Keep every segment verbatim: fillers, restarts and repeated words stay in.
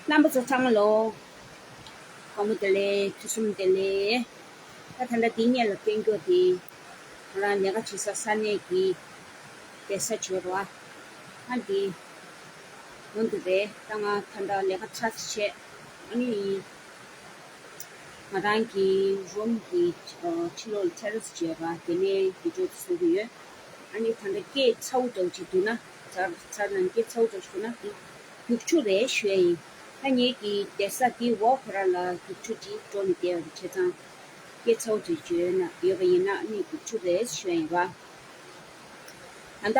རྣམ་པ་ཚོ་ཚང་མ་ལོ། དགོང་མོ་བདེ་ལེགས། དུས་གསུམ་བདེ་ལེགས། ད་ད་ལྟ་འདི་སྔོན་ལ་བསྟན་རྒྱུ་དེ། ང་རང་ལས་ཀ་བྱེད་ས་ས་གནས་ཀྱི་བསྡད་ས་བྱོས་རོགས། ཨ་འདི་འོ་འདི་རེད། ད་ང་ད་ལྟ་ལས་ཀ་ཚར་བྱས། ཨ་ནི་ང་རང་གི་རུམ་གྱི་ཕྱི་ལོགས་ལ་ཊེ་རེ་སི་བྱས་པ་དེ་ནས་བི་ཌི་ཡོ་དེ་བཟོ་གི་ཡོད། ཨ་ནི་ད་ལྟ་སྐད་ཚ་བོ་འདྲ་བོ་ཅིག་འདུག་ན། ཚར་ཚར་ནང་སྐད་ཚ་བོ་འདྲ་བོ་ཅིག་འདུག་ན་དེ་རྒྱུག་ཆུ་རེད་ཞུ་ཡ་ཡིན། ད་ངེད་ཀྱི་བསྡད་ས་དེའི་འོག་ཁོ་ར་ལ་རྒྱུག་ཆུ་ཅིག་འགྲོ་ནས་བསྡད་ཡོད་རེད། བྱས་ཙང་སྐད་ཚ་བོ་ཅིག་བརྗོད་ན་ཡོད་པ་ཡིན་ན་ཨ་ནི་རྒྱུག་ཆུ་རེད་ཞུ་ཡ་ཡིན་པ། ད་ལྟ་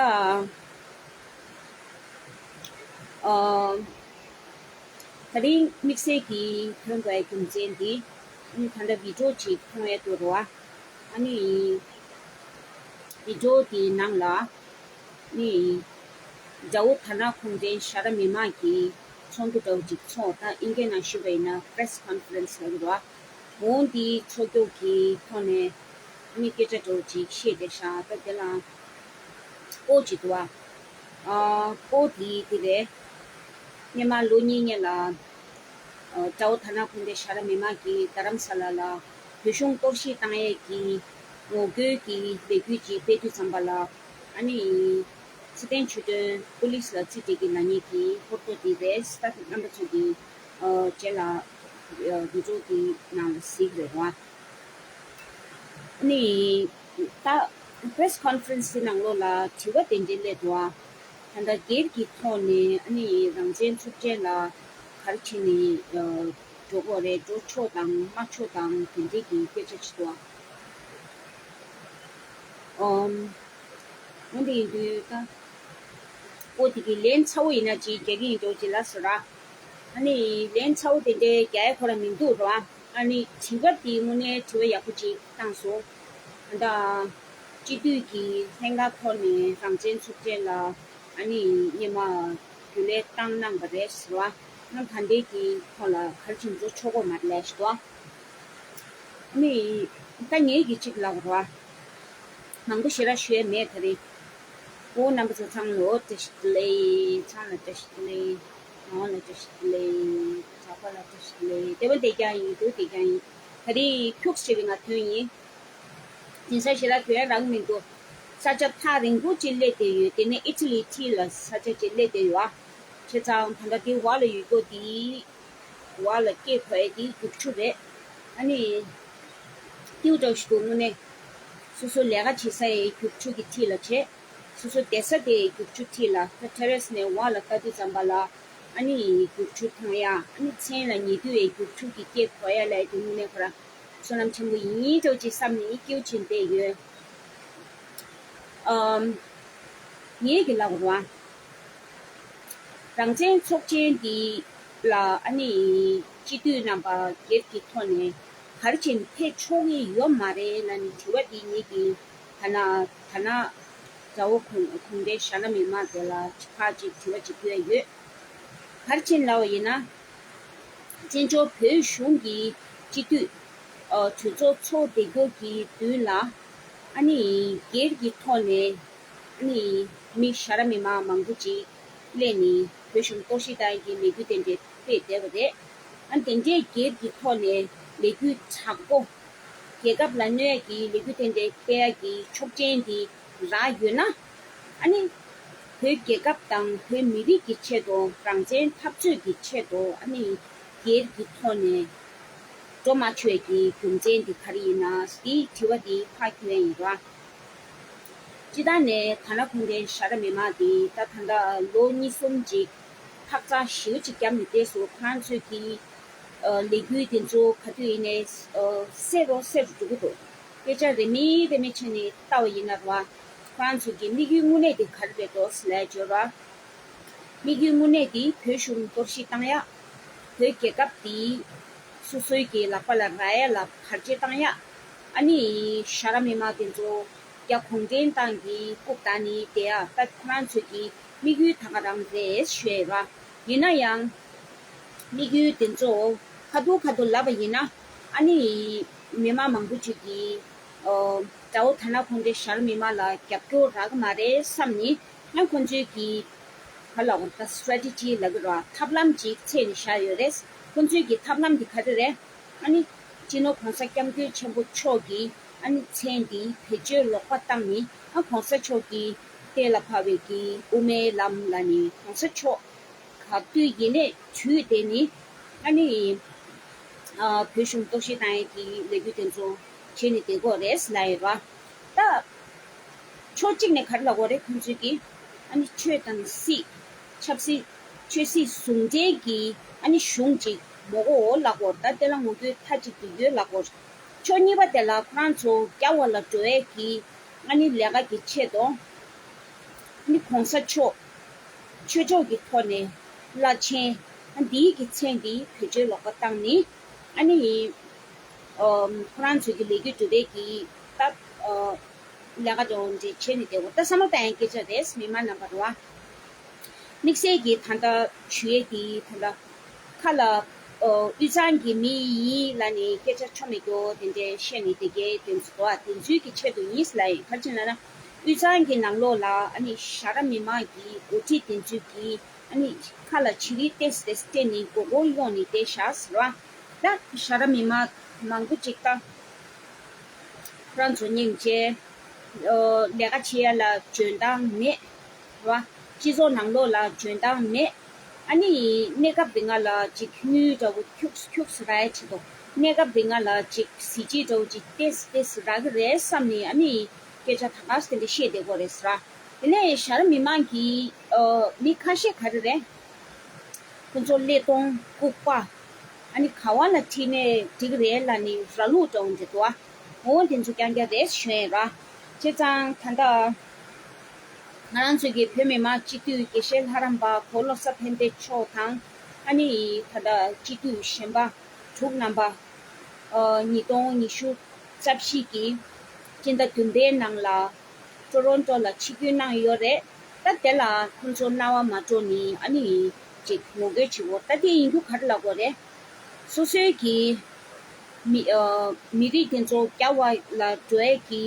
ཨ། ད་རིང་དམིགས་བསལ་གྱིས་ཐོན་དགོས་རྒྱུ་མཚན་འདི། ཨ་ནི་ད་ལྟ་བི་ཌི་ཡོ་ཅིག་མཐོང་ཡས་འདུག་རོ། ཨ་ནི་བི་ཌི་ཡོ་དེའི་ནང་ལ་ཨ་ནི་དགྲ་བོ་དར་ནག་གུང་ཁྲན་ཤ་ར་མི་མང་གི་ཚོགས་འདུ་འདྲ་བོ་ཅིག་ཚོགས། ད་ཨིན་སྐད་ནང་ཞུས་པ་ཡིན་ན་པེ་རེ་སི་ཀོན་ཕ་རེན་སི་ལབ་ཀྱི་རེད་བ། འོ་འདི་ཚོགས་རྒྱུ་གི་ཐོག་ནས་ཨ་ནི་སྐད་ཆ་འདྲ་བོ་ཅིག་བཤད་བསྡད་ཤག་ད་དེ་ལ་སྐོར་ཅིག་འདུག་བ། ཨ། སྐོར་དེ་དེ་རེད། སྔོན་མ་ལོ་གཉིས་སྔོན་ལ་ཨ། དགྲ་བོ་དར་ནག་གུང་ཁྲན་ཤ་ར་མི་མང་གིས་རྡ་རམ་ས་ལ་ལ་བོད་གཞུང་གཏོར་བཤིག་བཏང་ཡས་ཀྱི་ངོ་རྒོལ་གྱི་ལས་འགུལ་ཅིག་སྤེལ་དུས་ཙམ་པ་ལ། ཨ་ནི་སི་ཏན་ཆོས་སྒྲོན་པུ་ལིས་ལ་རྩིས་སྤྲད་ཀྱི་ལབ་མཁན་གྱི་ཧོར་ཐོག་དེ་རེད། ད་རྣམ་པ་ཚོ་གི་ཨ། རྗེས་ལ་ཨ། བི་ཌི་ཡོ་གི་ནང་ལ་གཟིགས་རེད་བ། ཨ་ནི་ད་པེ་རེ་སི་ཀོན་ཕ་རེན་སི་དེ་ནང་ལོགས་ལ་དྲི་བ་དེ་འདྲའི་སླེབས་འདུག་ཨ། ད་ལྟ་སྒེར་གྱི་ཐོག་ནས་ཨ་ནི་རང་བཙན་འཚུབ་ཆེན་ལ་ག་རེ་བྱས་ནས་ཨ། འགྲོ་དགོས་རེད། འགྲོ་ཆོག་དང་མ་ཆོག་དང་དེ་འདྲའི་གི་སྐད་ཆ་ཅིག་འདུག་ཨ། ཨམ། འོན་ཏེ་ཡིན་དུས་ད་ཨོ་དེ་གི་ལན་ཚ་བོ་ཡིན་ན་ཅིག་རྒྱག་གི་ཡིན་འགྲོ་ཅིག་ལ་ཟེར་ར། ཨ་ནི་ལན་ཚ་བོ་དེ་འདྲའི་རྒྱག་ཡ་ཁོ་རང་མི་འདུག་ར། ཨ་ནི་དྲི་བ་དེ་དངོས་གནས་དྲི་བ་ཡག་པོ་ཅིག་བཏང་སོང་། ད་སྤྱི་འཐུས་ཀྱི་ལྷན་ཁང་ཐོག་ནས་རང་བཙན་འཚུབ་ཆེན་ལ་ཨ་ནི་སྔོན་མ་རྒྱུན་ལས་བཏང་གནང་བ་རེད་ཟེར་བ། ང་ད་ལྟའི་གི་ཐོག་ལ་ག་རེ་བྱས་འགྲོ་ཆོག་གོ་མ་རེད་ལབ་ཞུ་དོ། ཨ་ནི་ད་ངེད་ཀྱི་གཅིག་ལབ་རོགས། མང་པོ་ཞེ་དྲག་ཞུ་ཡས་མེད་ད་རེད། ཨོ་རྣམ་པ་ཚོ་ཚང་མ་ལ་བཀྲ་ཤིས་བདེ་ལེགས། ཚང་ལ་བཀྲ་ཤིས་བདེ་ལེགས། ནང་ལ་བཀྲ་ཤིས་བདེ་ལེགས། གྲྭ་པ་ལ་བཀྲ་ཤིས་བདེ་ལེགས། བདེ་པོ་བསྡད་རྒྱུ་ཡིན། སྡུག་བསྡད་རྒྱུ་ཡིན། ད་རེས་ཁྱུག་ཙམ་ཞིག་ང་ཐོན་ཡིན། དེང་སང་ཞེ་དྲག་ཐོན་ཡ་རང་མི་འདུག་ས་ཆ་ཐག་རིང་པོ་ཅིག་སླེབས་བསྡད་ཡོད། དེ་ནས་ཨི་ཊ་ལི་འཁྲིས་ལ་ས་ཆ་ཅིག་སླེབས་བསྡད་ཡོད་ཨ། བྱས་ཙང་ད་ལྟ་དེ་བར་ལ་ཡོད་རྒྱུ་དེ། བར་ལ་སྐྱེས་ཁོ་ཨེ་དེའི་རྒྱུག་ཆུ་རེད། ཨ་ནི་ཏིའུ་ཏོག་ཞིག་དངོས་གནས་སོ་སོ་ལས་ཀ་བྱེད་ས་ཡི་རྒྱུག་ཆུ་གི་འཁྲིས་ལ་བྱས། སོ་སོ་བསྡད་ས་དེའི་རྒྱུག་ཆུ་འཁྲིས་ལ་ད་ཊེ་རེ་སི་ནས་བར་ལ་ལྟ་དུས་ཙམ་པ་ལ་ཨ་ནི་རྒྱུག་ཆུ་མཐོང་ཡ། ཨ་ནི་མཚན་ལ་ཉེ་དུས་ཡི་རྒྱུག་ཆུ་གི་སྐྱེས་ཁོ་ཡ་ལ་དེ་དངོས་གནས་ཁོ་ར་བསོད་ནམས་ཆེན་པོ་ཡིན་ཏོག་ཅིག་བསམ་ནས་སྐྱིད་པོ་བྱས་བསྡད་ཡོད། ཨམ། ངེད་ཀྱི་ལབ་རོགས། རང་བཙན་ཚོགས་ཆེན་འདི་ལ་ཨ་ནི་སྤྱི་འཐུས་རྣམ་པ་སྒེར་གྱི་ཐོག་ནས་ག་རེ་བྱས་ནས་ཕེབས་ཆོག་གི་ཡོད་མ་རེད་ལབ་ནས་དྲི་བ་འདི་ངེད་ཀྱི་ཐ་ན་ཐ་ན་དགྲ་བོ་གུང་གུང་ཁྲན་ཤ་ན་མི་མང་དེ་ལ་ཁག་ཅིག་དྲི་བ་ཅིག་བཀོད་ཡོད། ག་རེ་བྱས་ནས་ལབ་པ་ཡིན་ན། བཙན་བྱོལ་བོད་གཞུང་གི་སྤྱི་འཐུས་ གྲོས་ཚོགས་ཚོགས་བསྡད་རྒྱུ་གི་མདུན་ལ་ཨ་ནི་སྒེར་གྱི་ཐོག་ནས་ཨ་ནི་མི་ཤ་ར་མི་མ་མང་པོ་ཅིག་སླེབས་ནས་བོད་གཞུང་གཏོར་བཤིག་བཏང་ཡག་གི་ལས་འགུལ་དེ་འདྲ་སྤེལ་བསྡད་པ་རེད། ཨ་ནི་དེ་འདྲའི་སྒེར་གྱི་ཐོག་ནས་ལས་འགུལ་དྲག་པོ། རྒྱལ་ཁབ་ལ་གནོད་ཡག་གི་ལས་འགུལ་དེ་འདྲའི་སྤེལ་ཡག་གི་ཆོག་མཆན་དེ་རག་ཡོད་ན། ཨ་ནི་བོད་རྒྱལ་ཁབ་དང་བོད་མི་རིགས་ཀྱི་ཆེད་དུ་རང་བཙན་འཐབ་རྩོད་ཀྱི་ཆེད་དུ་ཨ་ནི་སྒེར་གྱི་ཐོག་ནས་འགྲོ་མ་ཆོག་ཡག་གི་རྒྱུ་མཚན་དེ་ག་རེ་ཡིན་ན་དེའི་དྲི་བ་དེ་ཕར་འཁྱེར་ཡིན་ར། སྤྱིར་བཏང་ནས་ད་ལྟ་ཁོང་གི་ཤ་ར་མི་མ་དེ་ད་ད་ལྟ་ལོ་གཉིས་གསུམ་ཅིག་ཐག་རྩ་ཞེ་པོ་ཅིག་བརྒྱབ་ནས་བསྡད་སོང་། ཁོ་རང་ཚོས་ཀྱི་ལས་འགུལ་དེ་ཚོ་ག་དུས་ཡིན་ནའི་གསལ་རུ་གསལ་རུ་འགྲོ་གི་འདུག་སྐད་ཆ་རེ་མི་རེ་མི་བྱས་ནས་བལྟ་བ་ཡིན་ན་ར། ཁོ་རང་ཚོ་གི་དམིགས་ཡུལ་དངོས་གནས་དེ་ག་རེ་རེད་འདུག་ལབ་བརྗོད་ར། དམིགས་ཡུལ་དངོས་གནས་དེ་བོད་གཞུང་གཏོར་བཤིག་བཏང་ཡག་བོད་རྒྱལ་ཁབ་དེ་སོ་སོའི་གི་ལག་པ་ལ་རག་ཡག་ལ་བར་ཆད་བཏང་ཡག་ཨ་ནི་ཤ་ར་མི་མ་དེ་ཚོ་རྒྱ་གུང་ཁྲན་ཏང་གི་རྐུབ་བལྡགས་ནས་བསྡད་ཡག་ད་ཁོ་རང་ཚོ་གི་དམིགས་ཡུལ་ད་ག་རང་རེད་ཞུ་ཡ་ཡིན་པ། ཡིན་ན་ཡང་དམིགས་ཡུལ་དེ་ཚོ་ཁ་ཐུག་ཁ་ཐུག་ལབ་པ་ཡིན་ན་ཨ་ནི་མི་མང་མང་པོ་ཅིག་གིས་དགྲ་བོ་ཐ་ན་ཁོང་ཚོའི་ཤ་ར་མི་མ་ལ་རྒྱབ་སྐྱོར་རག་གི་མ་རེད་བསམ་ནས་ཡང་ཁོང་ཚོའི་གི་ག་ལ་འོ་ད་སི་ཊེ་རེ་ཊི་ཇི་ལབ་ཀྱི་རེད་བ། ཐབས་ལམ་ཅིག་འཚོལ་ནས་བཞག་ཡོད་རེད། ཁོང་ཚོའི་གི་ཐབས་ལམ་དེ་ག་རེ་རེད། ཨ་ནི་སྤྱི་ནོར་གོང་ས་སྐྱབས་མགོན་ཆེན་པོ་མཆོག་གི་ཨ་ནི་མཚན་དེ་བེད་སྤྱོད་ལོག་པ་བཏང་ནས་ཨ་གོང་ས་མཆོག་གི་གཏན་ལ་ཕབ་པའི་གི་དབུ་མའི་ལམ་ལ་ནི་གོང་ས་མཆོག་ག་དུས་ཡིན་ནའི་དུས་དེ་ནི་ཨ་ནི་ཨ་བོད་གཞུང་གཏོར་བཤིག་བཏང་ཡས་ཀྱི་ལས་འགུལ་དེ་ཚོ་བྱས་ནས་བསྡད་ཀྱི་ཡོད་རེད་ལབ་ཡོད་ར། ད་ཕྱོགས་གཅིག་ནས་ག་རེ་ལབ་ཀྱི་ཡོད་རེད་ཁོང་ཚོས་ཀྱིས། ཨ་ནི་ཆོས་དང་སྲིད། ཆབ་སྲིད། ཆོས་སྲིད་ཟུང་འབྲེལ་གྱི་ཨ་ནི་གཞུང་ཅིག་མ་དགོས་ལབ་ཀྱི་ཡོད་རེད། ད་དེ་ལ་ངོ་རྒོལ་མཐའ་གཅིག་ཏུ་ཡོད་ལབ་ཀྱི་ཡོད་རེད། ཕྱོགས་གཉིས་པ་དེ་ལ་ཁོ་རང་ཚོ་རྒྱ་བོད་ལ་འགྲོ་ཡས་ཀྱི་ཨ་ནི་ལས་ཀ་གི་ཆེད་དུ། ཨ་ནི་གོང་ས་མཆོག་ཆོས་ཕྱོགས་ཀྱི་ཐོག་ནས་བླ་ཆེན་ཨ་འདིའི་གི་མཚན་འདི་བེད་སྤྱོད་ལོག་པ་བཏང་ནས་ཨ་ནི་ཨ་ཁོ་རང་ཚོའི་གི་ལས་འགུལ་སྒྲུབ་པའི་གི་ད་ཨ་ལས་ཀ་དེ་འདྲ་བྱས་ནས་བསྡད་ཡོད་རེད། ད་བསམ་བློ་བཏང་ཡས་སྐད་ཆ་རེད་མི་མང་རྣམ་པ་རེད་བ། དམིགས་བསལ་གྱིས་ད་ལྟ་ཞུ་ཡས་དེ་ད་ལྟ་ཁ་ལ་ཨ་དབུས་གཙང་གི་མི་ཡིན་ལབ་ནས་སྐད་ཆ་ཆོ་མེད་རྒྱུ་དེ་འདྲ་བཤད་ནས་བསྡད་མཁན་དེ་ཚོ་འདུག་ཨ། དེ་ཚོའི་གི་ཆེད་དུ་ཡིན་ལབ་ཡིན། ག་རེ་བྱས་ན་ན་དབུས་གཙང་གི་ནང་ལོགས་ལ་ཨ་ནི་ཤ་ར་མི་མང་གི་འགོ་ཁྲིད་དེ་ཚོའི་གི་ཨ་ནི་ཁ་ལ་བྱི་རིལ་ཏོག་ཙམ་ཏོག་ཙམ་སྤྲད་ནས་མགོ་སྐོར་གཡོག་ནས་བསྡད་བཞག་ཟེར་བ། ད་ཤ་ར་མི་མང་མང་པོ་ཅིག་ད་ཁོ་རང་ཚོ་སྙིང་རྗེ། ཨོ་ལས་ཀ་བྱེད་ཡ་ལ་འཇོན་ཐང་མེད། རེད་བ། སྤྱི་ཚོགས་ནང་ལོགས་ལ་འཇོན་ཐང་མེད། ཨ་ནི་གནས་སྐབས་རིང་ལ་ཅིག་དངུལ་འདྲ་བོ་ཁྱུག་ཁྱུག་རག་ཡ་ཆེད་དུ། གནས་སྐབས་རིང་ལ་ཅིག་གཟི་བརྗིད་འདྲ་བོ་ཅིག་ཏོག་ཙམ་ཏོག་ཙམ་རག་གི་རེད་བསམ་ནས་ཨ་ནི་སྐད་ཆ་ད་ག་སེ་དེ་འདྲ་བཤད་བསྡད་ཀྱི་ཡོད་རེད་ཟེར་བ། དེ་ནས་ཤ་ར་མི་མང་གི་ཨོ་མི་ཁ་ཤས་ག་རེ་རེད། ཁོ་ཚོ་ཀླད་སྟོང་ལྐུགས་པ། ཨ་ནི་ག་བ་ལ་ཁྲིད་ནས་འགྲིག་རེད་ལབ་ནི་ར་ལུག་འདྲ་བོ་འདི་འདུག་ཨ། འོ་དེ་ཚོ་རྐྱང་རྐྱང་རེད་ཞུ་ཡིན་ར། བྱས་ཙང་ད་ལྟ་ང་རང་ཚོ་གི་བོད་མི་མང་སྤྱི་འཐུས་དགེ་བཤེས་ལྷ་རམས་པ་གོ་བློ་བཟང་ཕན་བདེ་མཆོག་དང་ཨ་ནི་ད་ལྟ་སྤྱི་འཐུས་གཞན་པ་དྲུག་རྣམ་པ། ཉིས་སྟོང་ཉི་ཤུ་རྩ་བཞི་གི་སྤྱི་ཟླ་བདུན་པའི་ནང་ལ་ཊོ་རོན་ཊོ་ལ་ཆིབས་བསྒྱུར་གནང་ཡོད་རེད། ད་དེ་ལ་ཁོང་ཚོ་རྣ་བ་མ་འགྲོ་ནི་ཨ་ནི་ཅིག་ངོ་རྒོལ་བྱེད་འོ། ད་དེ་ཡིན་རྒྱུ་ག་རེ་ལབ་དགོས་རེད། སོ་སོའི་གི་མི་ཨ་མི་རིགས་དེ་ཚོ་རྒྱ་བ་ལ་འགྲོ་ཡས་ཀྱི་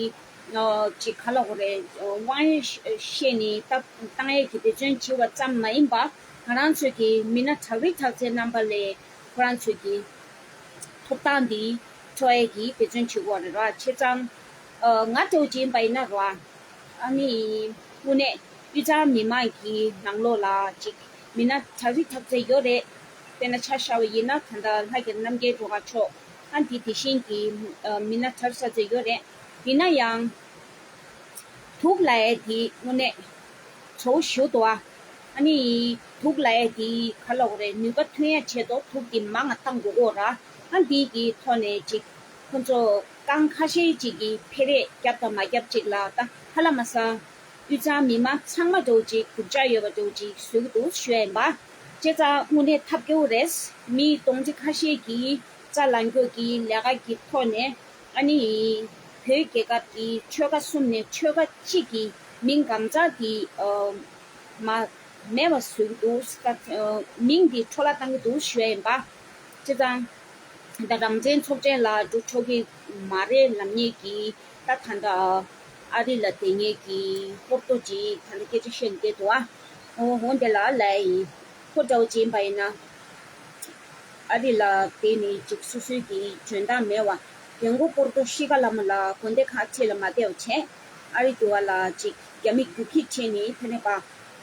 ཨ་ཅིག་ག་ལབ་དགོས་རེད། དབང་ཤེད་ནི་ད་བཏང་ཡས་ཀྱི་འབད་བརྩོན་བྱེད་པ་ཙམ་མ་ཡིན་པ་ང་རང་ཚོའི་གི་མི་སྣ་དྲག་རིགས་དྲག་རྩལ་རྣམ་པ་ལས་ཁོ་རང་ཚོའི་གི་ཐོབ་ཐང་འདི་འཕྲོག་ཡས་ཀྱི་འབད་བརྩོན་བྱེད་དགོས་རེད་ར། བྱས་ཙང་ཨ་ང་འདྲ་བོ་ཅིག་ཡིན་པ་ཡིན་ན་ར། ཨ་ནི་དངོས་གནས་དབུས་གཙང་མི་མང་གི་ནང་ལོགས་ལ་ཅིག་མི་སྣ་དྲག་རིགས་དྲག་རྩལ་ཡོད་རེད། དཔེར་ན་ཆ་བཞག་པ་ཡིན་ན་ད་ལྟ་ལྷ་རྒྱལ་རྣམ་རྒྱལ་སྒྲོལ་དཀར་མཆོག་ཨ་འདི་དེ་བཞིན་གྱི་ཨ་མི་སྣ་དྲག་རིགས་དྲག་རྩལ་ཡོད་རེད། ཡིན་ན་ཡང་། དུག་ལབ་ཡས་དེ་དངོས་གནས་གཙོ་བོ་ཞིག་འདུག་ཨ། ཨ་ནི་དུག་ལབ་ཡས་དེ་ག་ལབ་དགོས་རེད། ནུས་པ་ཐོན་ཡ་ཆེད་དུ་དུག་དེ་མང་ང་བཏང་དགོས་ཀྱི་ཡོད་ར། ཨ་འདི་གི་ཐོག་ནས་ཅིག་ཁོ་ཚོ་རྐང་ཁ་ཤས་ཅིག་གིས་འཕེན་རེས་བརྒྱབ་དང་མ་བརྒྱབ་ཅིག་ལ་ད་ཧ་ལམ་སང་དབུས་གཙང་མི་མང་ཚང་མ་འདྲ་བོ་ཅིག་སྡུག་ཅག་ཡོད་པ་འདྲ་བོ་ཅིག་བཟོ་གི་འདུག་ཞུ་ཡ་ཡིན་པ། བྱས་ཙང་དངོས་གནས་ཐབས་སྐྱོ་བོ་རེད། མི་སྟོང་ཕྲག་ཁ་ཤས་ཀྱིས་རྩ་ལངས་རྒྱུ་གི་ལས་ཀ་གི་ཐོག་ནས། ཨ་ནི་བོད་རྒྱལ་ཁབ་ཀྱི་ཆོལ་ཁ་གསུམ་ནས་ཆོལ་ཁ་གཅིག་གི་མིང་གང་ཟག་གི་ཨ་མ་མེད་པ་བཟོ་གི་འདུག་ཨ་མིང་འདི་འཕྲོ་བརླག་བཏང་གི་འདུག་ཞུ་ཡ་ཡིན་པ། བྱས་ཙང་ ད་རང་བཙན་ཚོགས་ཆེན་ལ་འགྲོ་ཆོག་གི་མ་རེད་ལབ་མཁན་གྱི་ད་ད་ལྟ་ཨ་རི་ལ་བསྡད་མཁན་གྱི་སློབ་གྲོགས་ཅིག་ད་ལྟ་སྐད་ཆ་བཤད་བསྡད་འདུག་ཨ། འོ་འོ་འདི་ལ་ལབ་ཡིན། ཁོ་འདྲ་བོ་ཅིག་ཡིན་པ་ཡིན་ན། ཨ་རི་ལ་བསྡད་ནས་ཅིག་སོ་སོའི་གི་འཇོན་ཐང་མེད་པ། རྒན་གོག་སྐོར་ཐོག་ཤི་ཁ་ལ་མོ་ལ་དགོན་སྡེ་ཁག་ཅིག་ལ་མ་བསྡད་པ་བྱས། ཨ་རི་འགྲོ་བ་ལ་ཅིག་རྒྱ་མི་རྒྱུག་ཁྱི་བྱས་ནས་ཕ་ནས་པ་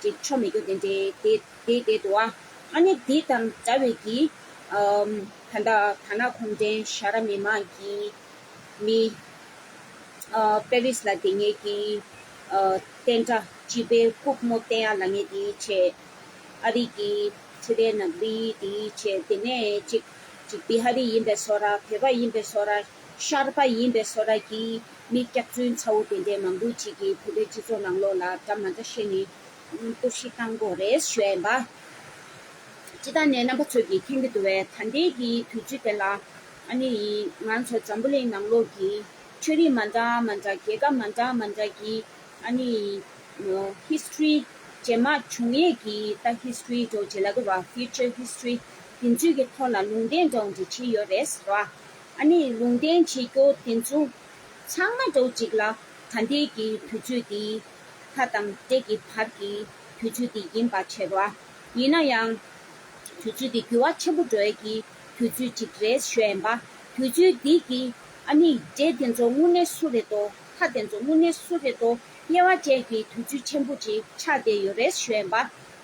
ཅིག་ཆོ་མི་རྒྱུ་དེ་འདྲའི་དེ་དེ་དེ་འདུག་ཨ། ཨ་ནི་དེ་དང་འདྲ་བའི་གི་ཨམ་ད་ལྟ་ད་ན་གུང་ཁྲན་ཤ་ར་མི་མང་གི་མི་ཨ་པེ་རིས་ལ་བསྡད་མཁན་གྱི་ཨ་བསྟན་དགྲ་སྤྱི་དཔལ་ལྐུགས་མོ་བསྟན་ཡག་ལབ་མཁན་དེ་བྱས། ཨ་རི་གི་ཕྱི་རྒྱལ་ནག་རིགས་དེ་བྱས། དེ་ནས་ཅིག་ཅིག་བི་ཧ་རི་ཡིན་པའི་བཟོ་འདྲ། བོད་པ་ཡིན་པའི་བཟོ་འདྲ། ཤར་པ་ཡིན་པའི་བཟོ་འདྲ་གི་མི་སྐྱག་རྫུན་ཚ་བོ་དེ་འདྲའི་མང་པོ་ཅིག་གིས་བོད་པའི་སྤྱི་ཚོགས་ནང་ལོགས་ལ་འདྲ་མ་འདྲ་བཤད་ནས་གཏོར་བཤིག་བཏང་དགོས་རེད་ཞུ་ཡ་ཡིན་པ། སྤྱིར་བཏང་ནས་རྣམ་པ་ཚོས་ཀྱིས་མཁྱེན་གྱི་འདུག་པས། ད་ལྟའི་གི་དུས་ཚོད་དེ་ལ་ཨ་ནི་ང་ཚོ་འཛམ་བུ་གླིང་ནང་ལོགས་ཀྱི་ཆོས་རིགས་མ་འདྲ་མ་འདྲ། རྒྱལ་ཁབ་མ་འདྲ་མ་འདྲ་གི་ཨ་ནི་ཧི་སི་ཊོ་རི་རྗེས་མ་བྱུང་ཡས་ཀྱི་ད་ཧི་སི་ཊོ་རི་འདྲ་བོ་ཅིག་ལབ་དགོས་པ། ཕིའུ་ཅར་ཧི་སི་ཊོ་རི་དེ་ཚོའི་གི་ཐོག་ལ་ལུང་བསྟན་འདྲ་བོ་ཅིག་བྱས་ཡོད་རེད་ཟེར་བ། ཨ་ནི་ལུང་བསྟན་བྱེད་རྒྱུ་དེ་ཚོ་ཚང་མ་འདྲ་བོ་ཅིག་ལ་ད་ལྟའི་གི་དུས་ཚོད་འདི་ཁ་དང་སྐྲག་གི་བར་གྱི་དུས་ཚོད་འདི་ཡིན་པ་བྱས་རོགས། ཡིན་ན་ཡང་དུས་ཚོད་འདི་འགྱུར་བ་ཆེན་པོ་འགྲོ་ཡས་ཀྱི་དུས་ཚོད་ཅིག་རེད་ཞུ་ཡ་ཡིན་པ། དུས་ཚོད་འདི་གི་ཨ་ནི་འདྲེ་དེ་ཚོ་དངོས་གནས་སུ་རེད་དོ། ཁ་དེ་ཚོ་དངོས་གནས་སུ་རེད་དོ། དབྱེ་བ་འབྱེད་ཀྱི་དུས་ཚོད་ཆེན་པོ་ཅིག་ཆགས་བསྡད་ཡོད་རེད་ཞུ་ཡ་ཡིན་པ།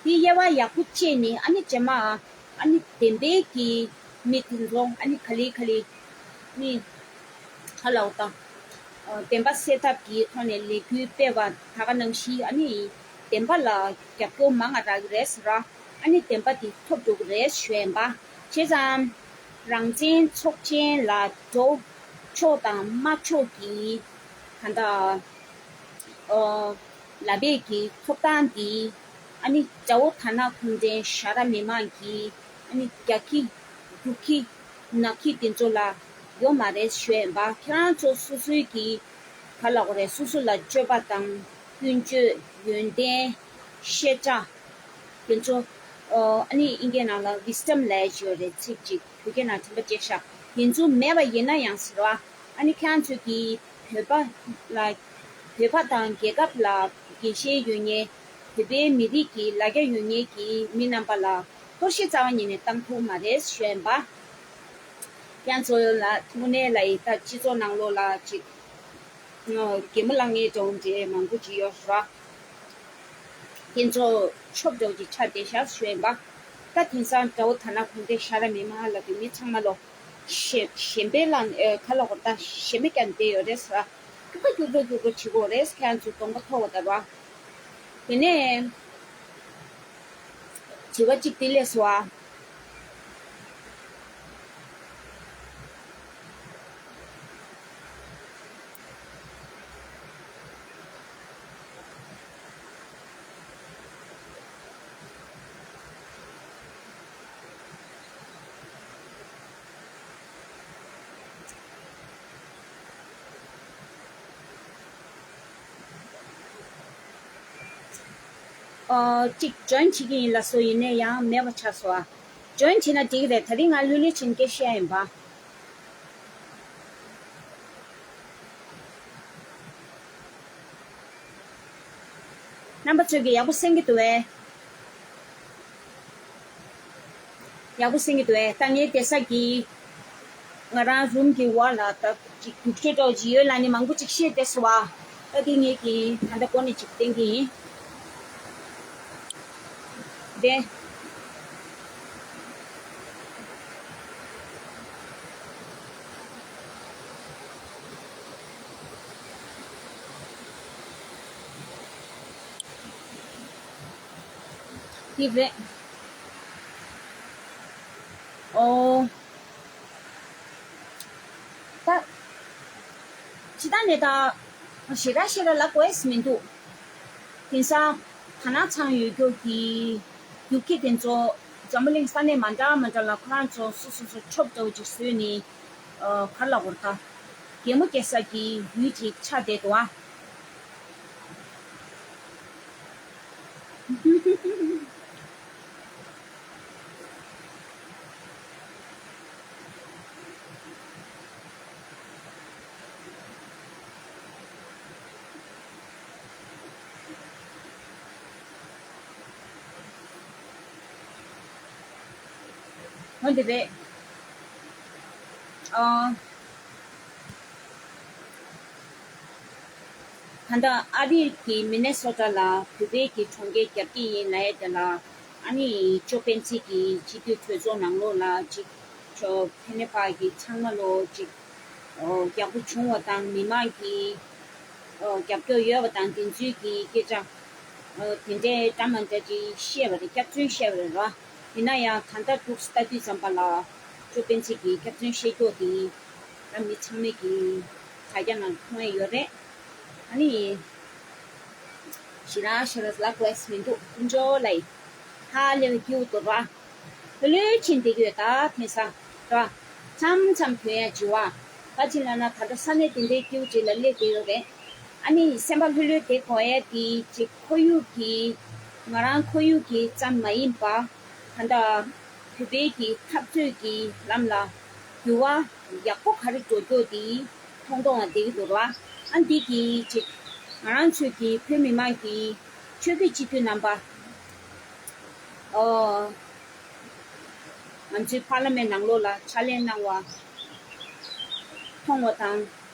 འདི་དབྱེ་བ་ཡག་པོ་བྱས་ནས་ཨ་ནི་རྗེས་མ་ཨ་ནི་བདེན་པའི་གི་མི་དེ་ཚོ་ཨ་ནི་ག་ལེ་ག་ལེ་ནི་ཧ་ལ་འོ་ད། བདེན་པ་གསལ་ཐབས་ཀྱི་ཐོག་ནས་ལས་འགུལ་སྤེལ་བ་ད་ག་ནང་བཞིན་ཨ་ནི་བདེན་པ་ལ་རྒྱབ་སྐྱོར་མང་ང་རག་གི་རེད་ཟེར་ར། ཨ་ནི་བདེན་པ་དེ་ཐོབ་འགྲོ་གི་རེད་ཞུ་ཡ་ཡིན་པ། བྱས་ཙང་རང་བཙན་ཚོགས་ཆེན་ལ་འགྲོ་ཆོག་དང་མ་ཆོག་གི་ད་ལྟ་ལབ་པའི་གི་ཐོབ་ཐང་འདི་ཨ་ནི་དགྲ་བོ་ད་ན་གུང་ཁྲན་ཤ་ར་མི་མང་གི་ཨ་ནི་རྒྱག་གི་རྒྱུག་གི་ནག་གི་དེ་ཚོ་ལ་ཡོད་མ་རེད་ཞུ་ཡ་ཡིན་པ། ཁྱེད་རང་ཚོ་སོ་སོའི་གི་ག་ལབ་དགོས་རེད། སོ་སོ་ལ་སྤྱོད་པ་དང་ཀུན་སྤྱོད་ཡོན་ཏན་ཤེས་བྱ་དེ་ཚོ་ཨ་ནི་ཨིན་སྐད་ནང་ལ་ཝིས་ཌམ་ལབ་ཡ་ཅིག་ཡོད་རེད། ཚིག་ཅིག་བོད་སྐད་ནང་དྲན་པ་བརྗེད་ཤག་དེ་ཚོ་མེད་པ་ཡིན་ན་ཡང་ཟེར་བ། ཨ་ནི་ཁྱེད་རང་ཚོ་གི་བོད་པ་ལ་བོད་པ་དང་རྒྱལ་ཁབ་ལ་དགེ་ཞེན་ཡོད་མཁན། བོད་པའི་མི་རིགས་ཀྱི་ལ་རྒྱ་ཡོད་མཁན་གྱི་མི་རྣམ་པ་ལ་གཏོར་བཤིག་རྩ་བ་ཉིད་ནས་བཏང་ཐུབ་མ་རེད་ཞུ་ཡ་ཡིན་པ། ཁྱེད་རང་ཚོ་ལ་དངོས་གནས་ལ་ཡིན་ད་སྤྱི་ཚོགས་ནང་ལོགས་ལ་ཅིག་གད་མོ་ལངས་མཁན་འདྲ་བོ་འདྲ་མང་པོ་ཅིག་ཡོད་ར། དེ་ཚོ་ཆོབ་འདྲ་བོ་ཅིག་ཆགས་བསྡད་ཤག་ཞུ་ཡ་ཡིན་པ། ད་དེང་སང་དགྲ་བོ་ད་ན་གུང་ཁྲན་ཤ་ར་མི་མང་ལབ་དུས་མི་ཚང་མ་ལོ། ཞེ་ཞེན་པའི་ལང་ཨེ་ཁ་ལོག་ད་ཞེ་མི་ཀྱང་བསྡད་ཡོད་རེད་ཟེར། རྒྱུག་པ་རྒྱུག་པ་རྒྱུག་པ་བྱེད་དགོས་རེད། ཁྱེད་རང་ཚོ་གདོང་པ་མཐོ་བ་ལྟ་བུ། དེ་ནས་དྲི་བ་གཅིག་དེ་ལས་སོ་ཨ། ཨོ། གཅིག་ཇོ་ཡིན་བྱེད་ཀྱི་ཡིན་ལ་སོ་ཡིན་ནས་ཡང་མེད་པ་ཆགས་སོ་ཨ། ཇོ་ཡིན་བྱེད་ན་འགྲིག་གི་རེད། ད་རིང་ང་ལྷོད་ལྷོད་བྱས་ནས་སྐད་བཤད་ཡིན་པ། རྣམ་པ་ཚོས་ཀྱིས་ཡག་པོ་གསན་གྱི་འདུག་བས། ཡག་པོ་གསན་གྱི་འདུག་བས། ད་ངའི་བསྡད་ས་གི་ང་རང་རུམ་གྱི་འོག་ལ་ད་ཅིག་རྒྱུག་ཆུ་འདྲ་བོ་ཅིག་ཡོད་ལབ་ནས་མང་པོ་ཅིག་བཤད་བསྡད་སོང་བ། ད་དེ་ངས་ཀྱིས་ད་ལྟ་འགོ་ནས་ཅིག་བསྟན་གྱི་ཡིན། དེ། དེ་རེད། ཨོ། ད། ཇི་ལྟར་ནས་ད། ཞེ་དྲག་ཞེ་དྲག་ལབ་དགོས་མི་འདུག་དེང་སང་ད་ནང་ཚང་ཡོད་རྒྱུ་གི་རྒྱུག་ཁྱི་དེ་ཚོ་འཛམ་བུ་གླིང་ས་གནས་མ་འདྲ་མ་འདྲ་ལ་ཁོ་རང་ཚོ་སོ་སོ་སོ་ཆོབ་འདྲ་བོ་ཅིག་བཟོས་ནས་ག་རེ་ལབ་དགོས་རེད་ད། གད་མོ་བགད་ས་གི་ཡུལ་ཅིག་ཆགས་བསྡད་འདུག་ཨ། འོན་ཏེ་རེད། ཨ། ད་ལྟ་ཨ་རིའི་གི་མི་ནེ་སོ་ཊ་ལ་བོད་པའི་གི་གྲོང་ཁྱེར་རྒྱབ་ཀྱི་ཡིན་ལབ་ཡས་དེ་ལ། ཨ་ནི་ཅོ་སྤེན་ཚེ་གི་སྤྱི་འཐུས་གྲོས་ཚོགས་ནང་ལོགས་ལ་ཅིག་ཅོ་ཕེ་ནེ་པ་གི་ཚང་མ་ལོ་ཅིག་ཨོ་ཡག་པོ་བྱུང་བ་དང་མི་མང་གི་ཨོ་རྒྱབ་སྐྱོར་ཡོད་པ་དང་དེ་ཚོའི་གི་སྐད་ཆ་ཨོ་དེ་འདྲའི་འདྲ་མ་འདྲ་ཅིག་བཤད་པ་རེད། སྐྱག་རྫུན་བཤད་པ་རེད་རོ། ཡིན་ན་ཡང་ད་ལྟ་འདུག་ལྟ་དུས་ཙམ་པ་ལ་ཅོ་སྤེན་ཚེ་གི་སྐྱག་རྫུན་བཤད་རྒྱུ་དེ་ད་མི་ཚང་མས་གི་དྲ་རྒྱ་ནང་མཐོང་ཡས་ཡོད་རེད། ཨ་ནི་ཞེ་དྲག་ཞེ་དྲག་ལབ་དགོས་མི་འདུག་དཀོན་མཆོག་ལ་ཡིན། ཧ་ལས་པའི་སྐྱིད་པོ་འདུག་ར། ལྷོད་ལྷོད་ཕྱིན་བསྡད་ཀྱི་ཡོད་ད་དེང་སང་ར། མཚམས་མཚམས་ཐོན་ཡ་བྱེད་བ། ག་ཅི་ལབ་ན་ད་ལྟ་ས་གནས་དེ་འདྲའི་སྐྱིད་པོ་ཅིག་ལ་སླེབས་བསྡད་ཡོད་རེད། ཨ་ནི་སེམས་པ་ལྷོད་ལྷོད་བསྡད་དགོས་ཡ་དེ་ཅིག་ཁོར་ཡུག་གི་ང་རང་ཁོར་ཡུག་གི་ཙམ་མ་ཡིན་པ། ད་ལྟ་བོད་པའི་གི་འཐབ་རྩོད་ཀྱི་ལམ་ལ་འགྱུར་བ་ཡག་པོ་ག་རེ་འགྲོ་རྒྱུ་དེ་མཐོང་མཐོང་བ་བསྡད་ཀྱི་འདུག་ར། ཨ་འདི་གི་ཅིག་ང་རང་ཚོའི་གི་བོད་མི་མང་གི་ཆོས་བརྒྱུད་སྤྱི་འཐུས་རྣམ་པ། ཨོ། ང་ཚོའི་པར་ལི་མེན་ནང་ལོགས་ལ་ཕྱག་ལས་གནང་བ་མཐོང་བ་དང་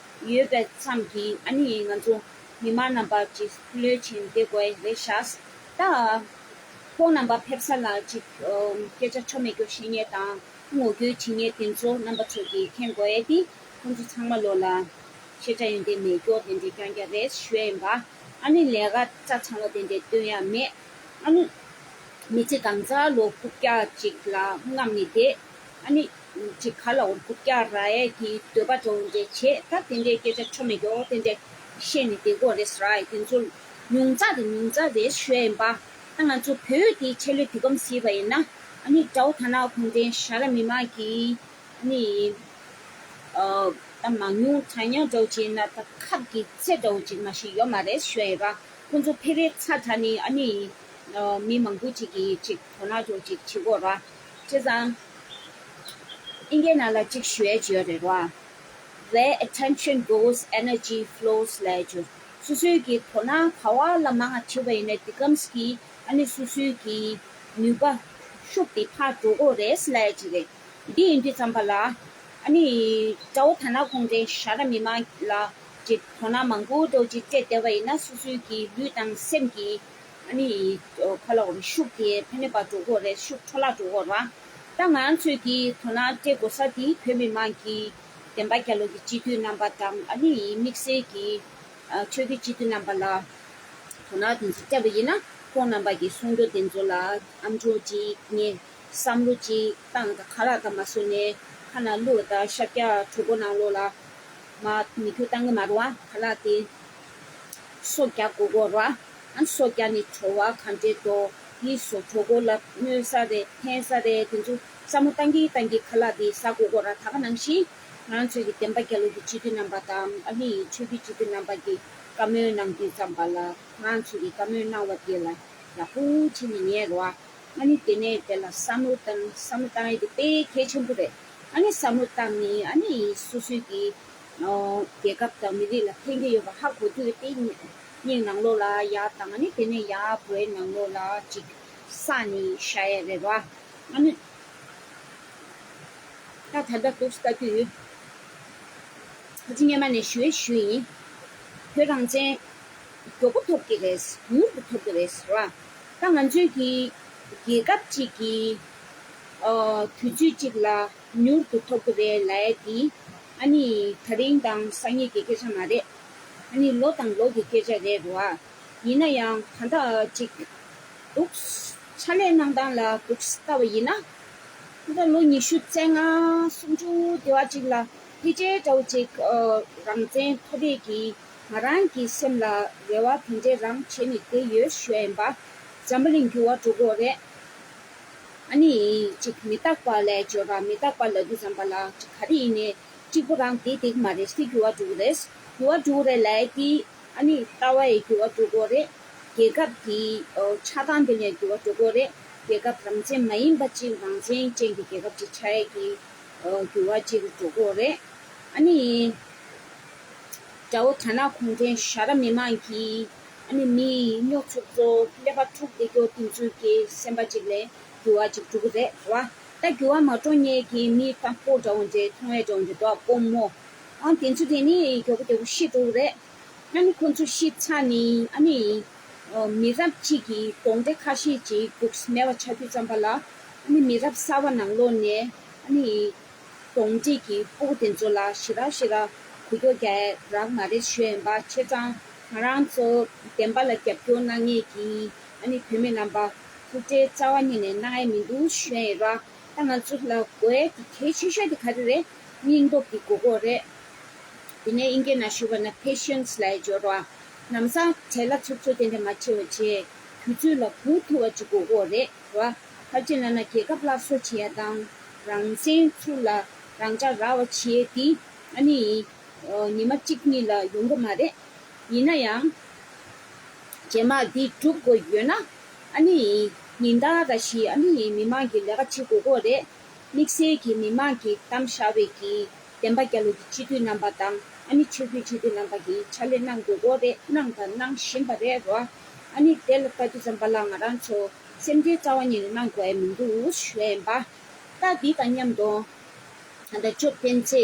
ཡོད་པའི་མཚམས་ཀྱི་ཨ་ནི་ང་ཚོ་མི་མང་རྣམ་པ་ཅིག་ལྷོད་ལྷོད་བྱས་བསྡད་དགོས་རེད་ཤག་ད་ཁོང་རྣམ་པ་ཕེབས་ས་ལ་ཅིག་ཨོ་སྐད་ཆ་ཆོ་མེད་སྐྱོ་བཤད་མཁན་དང་ངོ་རྒོལ་བྱེད་མཁན་དེ་ཚོ་རྣམ་པ་ཚོ་གིས་མཁྱེན་དགོས་ཡས་དེ་ཁོང་ཚོ་ཚང་མ་ལོགས་ལ་ཤེས་བྱ་ཡོན་ཏན་མེད་སྐྱོ་དེ་འདྲའི་རྐྱང་རྐྱང་རེད་ཞུ་ཡ་ཡིན་པ། ཨ་ནི་ལས་ཀ་རྩ་ཚང་བ་དེ་འདྲའི་སྟོན་ཡ་མེད། ཨ་ནི་མི་ཚེ་གང་ཚ་ལོ་རྐུབ་བཀྱག་ཅིག་ལ་རྔམ་ནས་བསྡད། ཨ་ནི་ཅིག་ག་ལ་འོར་རྐུབ་བཀྱག་རག་ཡས་ཀྱི་འདོད་པ་འདྲ་བོ་འདྲ་བྱེད་ད་དེ་འདྲའི་སྐད་ཆ་ཆོ་མེད་སྐྱོ་དེ་འདྲ་བཤད་ནས་བསྡད་དགོས་རེད་ཟེར་ཡ་དེ་ཚོ་ཉུང་ཙག་དང་ཉུང་ཙག་རེད་ཞུ་ཡ་ཡིན་པ། ད་ང་ཚོ་བོད་དེ་ཆེད་ལས་དུས་སྐབས་གཟིགས་པ་ཡིན་ན་ཨ་ནི་དགྲ་བོ་དར་ནག་གུང་ཁྲན་ཞྭ་དྲག་མི་མང་གིས་ཨ་ནི་ཨ་ད་མང་ཉུང་གྲངས་ཉུང་འདྲ་བོ་བྱས་ན་ད་ཁབ་ཀྱི་ཚད་འདྲ་བོ་ཅིག་མ་ཞིག་ཡོད་མ་རེད་ཞུ་ཡ་ཡིན་པ། ཁོང་ཚོ་ཕེ་རེ་ཚ་དྲགས་ནས་ཨ་ནི་ཨ་མི་མང་པོ་ཅིག་གིས་ཅིག་དོ་སྣང་འདྲ་བོ་ཅིག་བྱེད་དགོས་ར། བྱས་ཙང་། ཨིན་སྐད་ནང་ལ་གཅིག་ཞུ་ཡས་ཅིག་ཡོད་རེད་བ། Where attention goes, energy flows ལབ་ཡས་ཅིག་སོ་སོའི་གི་དོ་སྣང་ག་བ་ལ་མང་ང་བྱེད་པ་ཡིན་ན་དེ་གམ་གི་ཨ་ནི་སོ་སོའི་གི་ནུས་པ་ཤུགས་དེ་ཕར་འགྲོ་གི་རེད་ལབ་ཡས་ཅིག་རེད། འདི་ཡིན་དུས་ཙམ་པ་ལ་ཨ་ནི་དགྲ་བོ་དར་ནག་གུང་ཁྲན་ཞྭ་དྲག་མི་མང་ལ་ཅིག་དོ་སྣང་མང་པོ་འདྲ་བོ་ཅིག་སྤྲད་བསྡད་པ་ཡིན་ན་སོ་སོའི་གི་ལུས་དང་སེམས་ཀྱི་ཨ་ནི་ཁ་ལ་འོ་རེ་ཤུགས་དེ་ཕན་ནུས་པ་འགྲོ་གི་རེད། ཤུགས་འཕྲོ་བརླག་འགྲོ་གི་རེད། ད་ང་ཚོས་ཀྱི་དོ་སྣང་སྤྲད་དགོས་ས་དེ་བོད་མི་མང་གི་བདེན་པ་རྒྱལ་ལོ་གི་སྤྱི་འཐུས་རྣམ་པ་དང་ཨ་ནི་དམིགས་བསལ་གྱི་ཆོས་བརྒྱུད་སྤྱི་འཐུས་རྣམ་པ་ལ་དོ་སྣང་དེ་ཚོ་སྤྲད་པ་ཡིན་ན་ཁོང་རྣམ་པ་གི་གསུང་སྒྲོས་དེ་ཚོ་ལ་ཨམ་ཅོག་ཅིག་ངས་བསམ་བློ་ཅིག་བཏང་དང་ཁ་ལག་དང་མ་བཟོས་ནས་ཁ་ནང་བླུགས་དང་ཤར་རྒྱག་གྲོད་ཁོག་ནང་ལོགས་ལ། མ་མི་ཁྱོད་བཏང་གི་མ་རེད་བ། ཁ་ལག་དེ་སོ་རྒྱག་དགོས་གོ་ར། ཨ་སོ་རྒྱག་ནས་བྲོ་བ་ག་འདྲས་འདུག་དེ་སོ་གྲོད་ཁོག་ལ་གནོད་ས་རེད་འཐེན་ས་རེད་དེ་ཚོ་བསམ་བློ་བཏང་གི་བཏང་གི་ཁ་ལག་དེ་ཟ་དགོས་གོ་ར། ད་ག་ནང་བཞིན་ང་ཚོའི་གི་བདེན་པ་རྒྱལ་ལོ་གི་སྤྱི་འཐུས་རྣམ་པ་དང་ཨ་ནི་ཆོས་བརྒྱུད་སྤྱི་འཐུས་རྣམ་པ་གི་བཀའ་མོལ་གནང་དུས་ཙམ་པ་ལ་ང་ཚོའི་གི་བཀའ་མོལ་གནང་བ་དེ་ལ་ཡག་པོ་བྱས་ནས་ཉན་རོགས། ཨ་ནི་དེ་ནས་དེ་ལ་བསམ་བློ་བཏང་བསམ་བློ་བཏང་ཡས་དེ་དཔེ་གལ་ཆེན་པོ་རེད། ཨ་ནི་བསམ་བློ་བཏང་ནས་ཨ་ནི་སོ་སོའི་གི་ཨོ་རྒྱལ་ཁབ་དང་མི་རིགས་ལ་ཕན་གྱི་ཡོད་པ་ཧ་གོ་དུས་དེ་སྙིང་ནང་ལོགས་ལ་ཡག་དང་ཨ་ནི་དེ་ནས་ཡག་བོད་ནང་ལོགས་ལ་ཅིག་བསགས་ནས་བཞག་ཡས་རེད་བ། ཨ་ནི་ད་ད་ལྟ་འདུག་ལྟ་དུས་ཁ་ཅིག་སྔོན་མ་ནས་ཞུ་ཡས་ཞུ་ཡིན། བོད་རང་བཙན་མགྱོགས་པོ་ཐོབ་ཀྱི་རེད། མྱུར་དུ་ཐོབ་ཀྱི་རེད་ཟེར་བ། ད་ང་ཚོའི་གི་རྒྱལ་ཁབ་ཅིག་གི་ཨ་དུས་ཚོད་ཅིག་ལ་མྱུར་དུ་ཐོབ་ཀྱི་རེད་ལབ་ཡས་དེ་ཨ་ནི་ད་རིང་དང་སང་ཉིན་གྱི་སྐད་ཆ་མ་རེད། ཨ་ནི་ལོ་དང་ལོ་གི་སྐད་ཆ་རེད་རོ། ཡིན་ན་ཡང་ད་ལྟ་ཅིག་འདུག་ཕྱག་ལས་གནང་སྟངས་ལ་འདུག་ལྟ་བ་ཡིན་ན། ད་ལོ་ཉི་ཤུ་རྩ་ལྔ་སུམ་ཅུ་དེ་བ་ཅིག་ལ་ཕལ་ཆེར་འདྲ་བོ་ཅིག་ཨ་རང་བཙན་ཐོབ་ཡས་ཀྱི་ང་རང་གི་སེམས་ལ་རེ་བ་དེ་འདྲའི་རང་བྱས་ནས་བསྡད་ཡོད་ཞུ་ཡ་ཡིན་པ། འཛམ་བུ་གླིང་འགྱུར་བ་འགྲོ་གི་ཡོད་རེད། ཨ་ནི་ཅིག་མི་རྟག་པ་ལབ་ཡས་ཅིག་ཡོད་ར། མི་རྟག་པ་ལབ་དུས་ཙམ་པ་ལ་ཅིག་ག་རེ་ཡིན་ནའི་གཅིག་པུ་རང་བསྡད་བསྡད་ཀྱི་མ་རེད། དེ་འགྱུར་བ་འགྲོ་གི་རེད། འགྱུར་བ་འགྲོ་གི་རེད་ལབ་ཡས་དེ་ཨ་ནི་ལྟ་བ་ཡི་འགྱུར་བ་འགྲོ་གི་ཡོད་རེད། རྒྱལ་ཁབ་ཀྱི་ཨོ་ཆགས་སྟངས་དེ་ལ་འགྱུར་བ་འགྲོ་གི་ཡོད་རེད། རྒྱལ་ཁབ་རང་བཙན་མ་ཡིན་པ་ཅིག་རང་བཙན་ཅན་གྱི་རྒྱལ་ཁབ་ཅིག་ཆགས་ཡས་ཀྱི་ཨོ་འགྱུར་བ་ཅིག་འགྲོ་གི་ཡོད་རེད། ཨ་ནི་དགྲ་བོ་དར་ནག་གུང་ཁྲན་ཞྭ་དྲག་མི་མང་གིས་ཨ་ནི་མི་ཡི་སྨྱོ་ཚུགས་ཚོ་ཀླད་པ་འཁྲུགས་བསྡད་རྒྱུ་དེ་ཚོའི་གི་སེམས་པ་ཅིག་ལ་འགྱུར་བ་ཅིག་འགྲོ་གི་རེད་བ། ད་འགྱུར་བ་མ་འགྲོ་མཁན་གྱི་མི་དང་པོ་འདྲ་བོ་འདྲ་མཐོང་བའི་འདྲ་བོ་འདྲ་འདུག་སྤོ་མོ། ཨང་དེ་ཚོ་དེ་ནི་མགྱོགས་པོ་མགྱོགས་པོ་ཤི་འགྲོ་གི་རེད། ཨ་ནི་ཁོ་ཚོ་ཤི་ཚར་ནི་ཨ་ནི་མི་རབས་གཅིག་གི་གདོན་འདྲེ་ཁ་ཤས་ཅིག་སྦུག་མེད་པ་ཆགས་དུས་ཙམ་པ་ལ་ཨ་ནི་མི་རབས་གསར་པ་ནང་ལོགས་ནས་ཨ་ནི་གདོན་འདྲེ་གི་སྤུ་གུ་དེ་ཚོ་ལ་ཞེ་དྲག་ཞེ་དྲག་འགུལ་སྐྱོད་རྒྱག་ཡ་རག་མ་རེད་ཞུ་ཡ་ཡིན་པ། བྱས་ཙང་ང་རང་ཚོ་བདེན་པ་ལ་རྒྱབ་སྐྱོར་གནང་མཁན་གྱི་ཨ་ནི་བུད་མེད་རྣམ་པ་ཐུགས་ཁྲལ་རྩ་བ་ཉིད་ནས་གནང་ཡ་མི་འདུག་ཞུ་ཡ་ཡིན་ར། ད་ང་ཚོ་ལ་དགོས་ཡ་དེ་གལ་ཆེ་ཤོས་དེ་ག་རེ་རེད། སྙིང་སྟོབས་དེ་དགོས་ཀྱི་རེད། དེ་ནས་དབྱིན་སྐད་ནང་ཞུས་པ་ན་patience ལབ་ཡ་འབྱོར་བ། ལམ་སང་བྲེལ་བ་ཚུབ་ཚུབ་དེ་འདྲ་མ་བྱེད་པ་བྱས། དུས་ཚོད་ལ་བསྒུག་ཐུབ་པ་ཅིག་དགོས་ཀྱི་རེད་བ། ག་རེ་ལབ་ན་རྒྱལ་ཁབ་སླར་གསོ་བྱེད་ཡ་དང་། རང་བཙན་ཚུར་ལ་རང་འཇགས་རག་པ་བྱེད་ཡ་དེ་ཨ་ནི་ཉི་མ་གཅིག་གཉིས་ལ་ཡོང་གི་མ་རེད། ཡིན་ན་ཡང་རྗེས་མ་འདི་སྒྲུབ་དགོས་ཡོད་ན་ཨ་ནི་ཉིན་ལྟར་ར་ཞིག་ཨ་ནི་མི་མང་གི་ལས་ཀ་བྱེད་དགོས་ཀྱི་རེད། དམིགས་བསལ་གྱི་མི་མང་གིས་བདམས་བཞག་པའི་གི་བདེན་པ་རྒྱལ་ལོ་གི་སྤྱི་འཐུས་རྣམ་པ་དང་ཨ་ནི་ཆོས་བརྒྱུད་སྤྱི་འཐུས་རྣམ་པ་གིས་ཕྱག་ལས་གནང་དགོས་ཀྱི་རེད། གནང་དང་གནང་བཞིན་པ་རེད་རོ། ཨ་ནི་དེ་ལ་ལྟ་དུས་ཙམ་པ་ལ་ང་རང་ཚོ་སེམས་ཁྲལ་རྩ་བ་ཉིད་ནས་གནང་དགོས་ཡ་མི་འདུག་ཞུ་ཡ་ཡིན་པ། ད་འདི་དང་མཉམ་དུ་ད་ལྟ་ཅོ་སྤེན་ཚེ་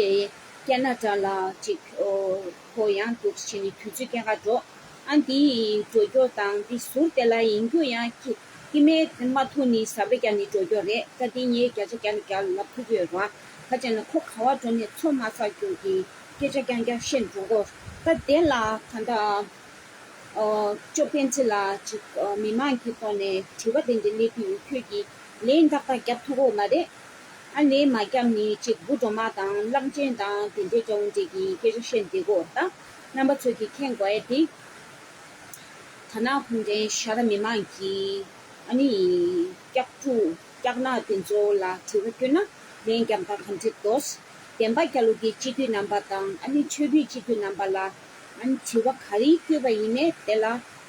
ཀེ་ན་ཌ་ལ་ཅིག་ཁོ་ཡང་འདུག་བྱས་ནས་དུས་ཚོད་སྐྱེལ་ག་འགྲོ། ཨ་འདི་འགྲོ་རྒྱུ་དང་འདི་ཟུར་དེ་ལ་ཡིན་རྒྱུ་ཡང་སྐྱེ་སྐྱེ་དམན་མ་ཐུག་ནི་ཟ་བེ་རྒྱག་ནི་འགྲོ་རྒྱུ་རེད། ད་འདི་ངས་བརྒྱ་ཆ་བརྒྱ་ནས་བརྒྱ་ལབ་ཐུབ་ཀྱི་ཡོད་རེད་བ། ག་ཅེ་ན་ཁོ་ག་བ་འགྲོ་ནས་ཚོ་མ་ཚགས་རྒྱུ་གི་སྐད་ཆ་རྐྱང་རྐྱང་བཤད་འགྲོ་གོ། ད་དེ་ལ་ད་ལྟ་ཨོ་ཅོ་སྤེན་ཚེ་ལ་ཅིག་ཨོ་མི་མང་གི་ཐོག་ནས་དྲི་བ་དེ་འདྲ་སླེབས་ཀྱི་ཡོད། ཁྱོད་ཀྱིས་ལན་ཏག་ཏག་རྒྱབ་ཐུབ་ཀྱི་མ་རེད། ཨ་ལན་མ་རྒྱབ་ནི་ཅིག་འབུ་སྒྲོལ་མ་དང་གླང་ཆེན་དང་དེ་འདྲའི་འདྲ་བོ་འདྲ་གི་སྐད་ཆ་བཤད་བསྡད་གོ། ད་རྣམ་པ་ཚོས་ཀྱིས་མཁྱེན་དགོས་ཡ་དེ། ད་ནང་ཁུངས་ལྡན་ཤ་ར་མི་མང་གིས་ཨ་ནི་སྐྱག་ཕྲུག་སྐྱག་ནག་དེ་ཚོ་ལ་དྲི་བ་བསྐྱོན་ན་ལན་རྒྱབ་སྟངས་ག་འདྲ་འདུག་བདེན་པ་རྒྱལ་ལོ་གི་སྤྱི་འཐུས་རྣམ་པ་དང་ཨ་ནི་ཆོས་བརྒྱུད་སྤྱི་འཐུས་རྣམ་པ་ལ་ཨ་ནི་དྲི་བ་ག་རེ་བསྐྱོན་པ་ཡིན་ནའི་དེ་ལ་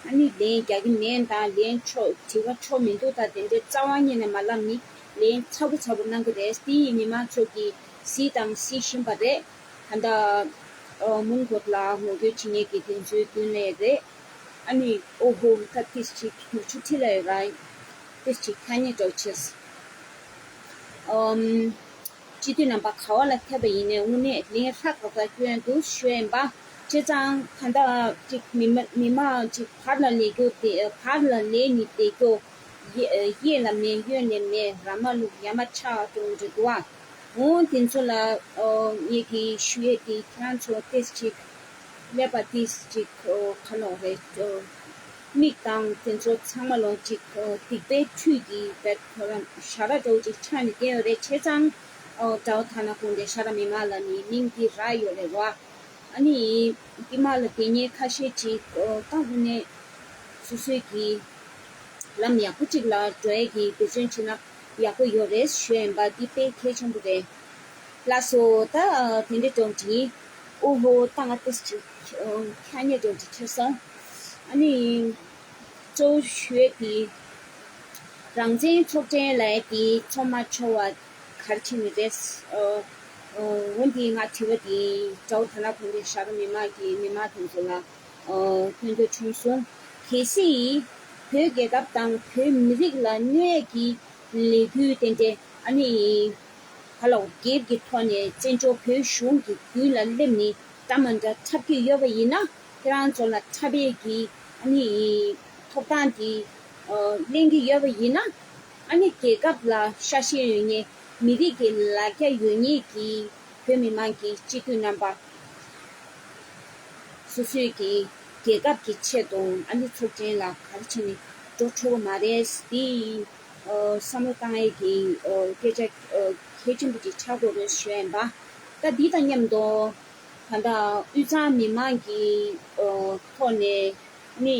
ཨ་ནི་ལན་རྒྱག་གི་མེད་དང་ལན་ཆོག་དྲི་བ་ཆོག་མི་འདུག་ད་དེ་འདྲའི་རྩ་བ་ཉིད་ནས་མ་ལབ་ནི་ལན་ཚ་པོ་ཚ་པོ་གནང་གི་རེད། དེ་ཡིས་མི་མང་ཚོ་གིས་གཟིགས་དང་གཟིགས་བཞིན་པ་རེད། ད་ལྟ་ཨོ་མུན་གོ་ལ་ངོ་རྒོལ་བྱེད་མཁན་གྱི་དེ་ཚོའི་མདུན་ལས་རེད། ཨ་ནི་ཨོ་ཧོ་ད་ཏིས་ཅིག་ཉུ་ཆུ་ཁྲི་ལ་ཡོད་ར། ཏིས་ཅིག་ཐ་སྙད་འདྲ་བོ་བྱས། ཨོམ། སྤྱི་འཐུས་རྣམ་པ་ག་བ་ལ་ཐེབས་པ་ཡིན་ནའི་དངོས་གནས་ལན་ཧྲག་རོགས་ལ་སྐྱོན་འདུག་ཞུ་ཡ་ཡིན་པ། བྱས་ཙང་ད་ལྟ་ཅིག་མི་མ་མི་མང་ཅིག་བར་ལ་ལས་རྒྱུ་དེ་བར་ལ་ལས་ནི་བསྡད་རྒྱུ། གཡས་གཡས་ལ་མེད་གཡོན་ལ་མེད་ར་མ་ལུག་ཡ་མ་ཆགས་འགྲོ་འདྲ་འདུག་ཨ། འོ་དེ་ཚོ་ལ་ཨོ་ངེད་ཀྱིས་ཞུ་ཡས་དེ་ཁྱེད་རང་ཚོ་ཏེས་ཅིག་ཀླད་པ་ཏེས་ཅིག་ཨོ་ཁ་ལོག་རེད། ཨོ་མིག་དང་དེ་ཚོ་ཚང་མ་ལོ་ཅིག་ཨོ་སྡིག་པའི་ཁྲུས་ཀྱི་བེད་ཁོ་རང་ཞ་ར་འདྲ་བོ་ཅིག་ཆགས་ནས་བསྡད་ཡོད་རེད། བྱས་ཙང་ཨོ་དགྲ་བོ་ཐ་ན་ཁོང་དེ་ཤ་ར་མི་མ་ལ་ནི་མིང་འདི་རག་ཡོད་རེད་བ། ཨ་ནི་དཀྱིལ་མ་ལ་དེ་ཉེ་ཁ་ཤས་ཅིག་ཨོ་ད་དངོས་གནས་སོ་སོའི་གི་ལམ་ཡག་པོ་ཅིག་ལ་འགྲོ་ཡས་ཀྱི་འབད་བརྩོན་བྱེད་ན་ཡག་པོ་ཡོད་རེད་ཞུ་ཡ་ཡིན་པ་འདི་དཔེ་གལ་ཆེན་པོ་རེད། ལགས་སོ། ད་དེ་འདྲའི་སྒྲོམ་གྱིས་ཨོ་ཧོ་ད་ང་ཏོག་ཙམ་ཅིག་ཁྱ་ཉེ་སྒྲོམ་གྱིས་ཁྱེར་སོང་། ཨ་ནི་གཙོ་བོ་ཞུ་ཡས་དེ་རང་བཙན་ཚོགས་ཆེན་ལ་ཡ་དེ་ཚོགས་མ་ཆོག་པ་ག་རེ་བྱས་ནས་རེད། འོ་འདི་ང་དྲི་བ་དེ་དགྲ་བོ་ཐ་ན་ཁོང་གི་ཤ་ར་མི་མང་གི་མི་མང་དེ་ཚོ་ལ་ཨོ་སྐྱོན་བརྗོད་བྱུང་སོང་། གལ་སྲིད་བོད་རྒྱལ་ཁབ་དང་བོད་མི་རིགས་ལ་གནོད་ཀྱི་ལས་འགུལ་དེ་འདྲ་ཨ་ནི་ཧ་ལོ་སྒེར་གྱི་ཐོག་ནས་བཙན་བྱོལ་བོད་གཞུང་གི་མདུན་ལ་སླེབས་ནས་འདྲ་མ་འདྲ་འཁྲབ་ཀྱི་ཡོད་པ་ཡིན་ན་ཁྱེད་རང་ཚོ་ལ་འཁྲབ་ཡས་ཀྱི་ཨ་ནི་ཐོབ་ཐང་དེ་ཨོ་ལེན་གྱི་ཡོད་པ་ཡིན་ན་ཨ་ནི་རྒྱལ་ཁབ་ལ་ཤ་ཞེན་ཡོད་མཁན་མི་རིགས་ཀྱི་ལ་རྒྱ་ཡོད་མཁན་གྱི་བོད་མི་མང་གི་སྤྱི་འཐུས་རྣམ་པ། སོ་སོའི་གི་རྒྱལ་ཁབ་ཀྱི་ཆེད་དུ་ཨ་ནི་ཚོགས་ཆེན་ལ་ག་རེ་བྱས་ནས་འགྲོ་ཆོག་གི་མ་རེད། འདི་ཨོ་བསམ་བློ་བཏང་ཡས་ཀྱི་ཨོ་སྐད་ཆ་ཨོ་གལ་ཆེན་པོ་ཅིག་ཆགས་དགོས་རེད་ཞུ་ཡ་ཡིན་པ། ད་འདི་དང་མཉམ་དུ་ད་ལྟ་དབུས་གཙང་མི་མང་གི་ཨོ་ཐོག་ནས་ནི་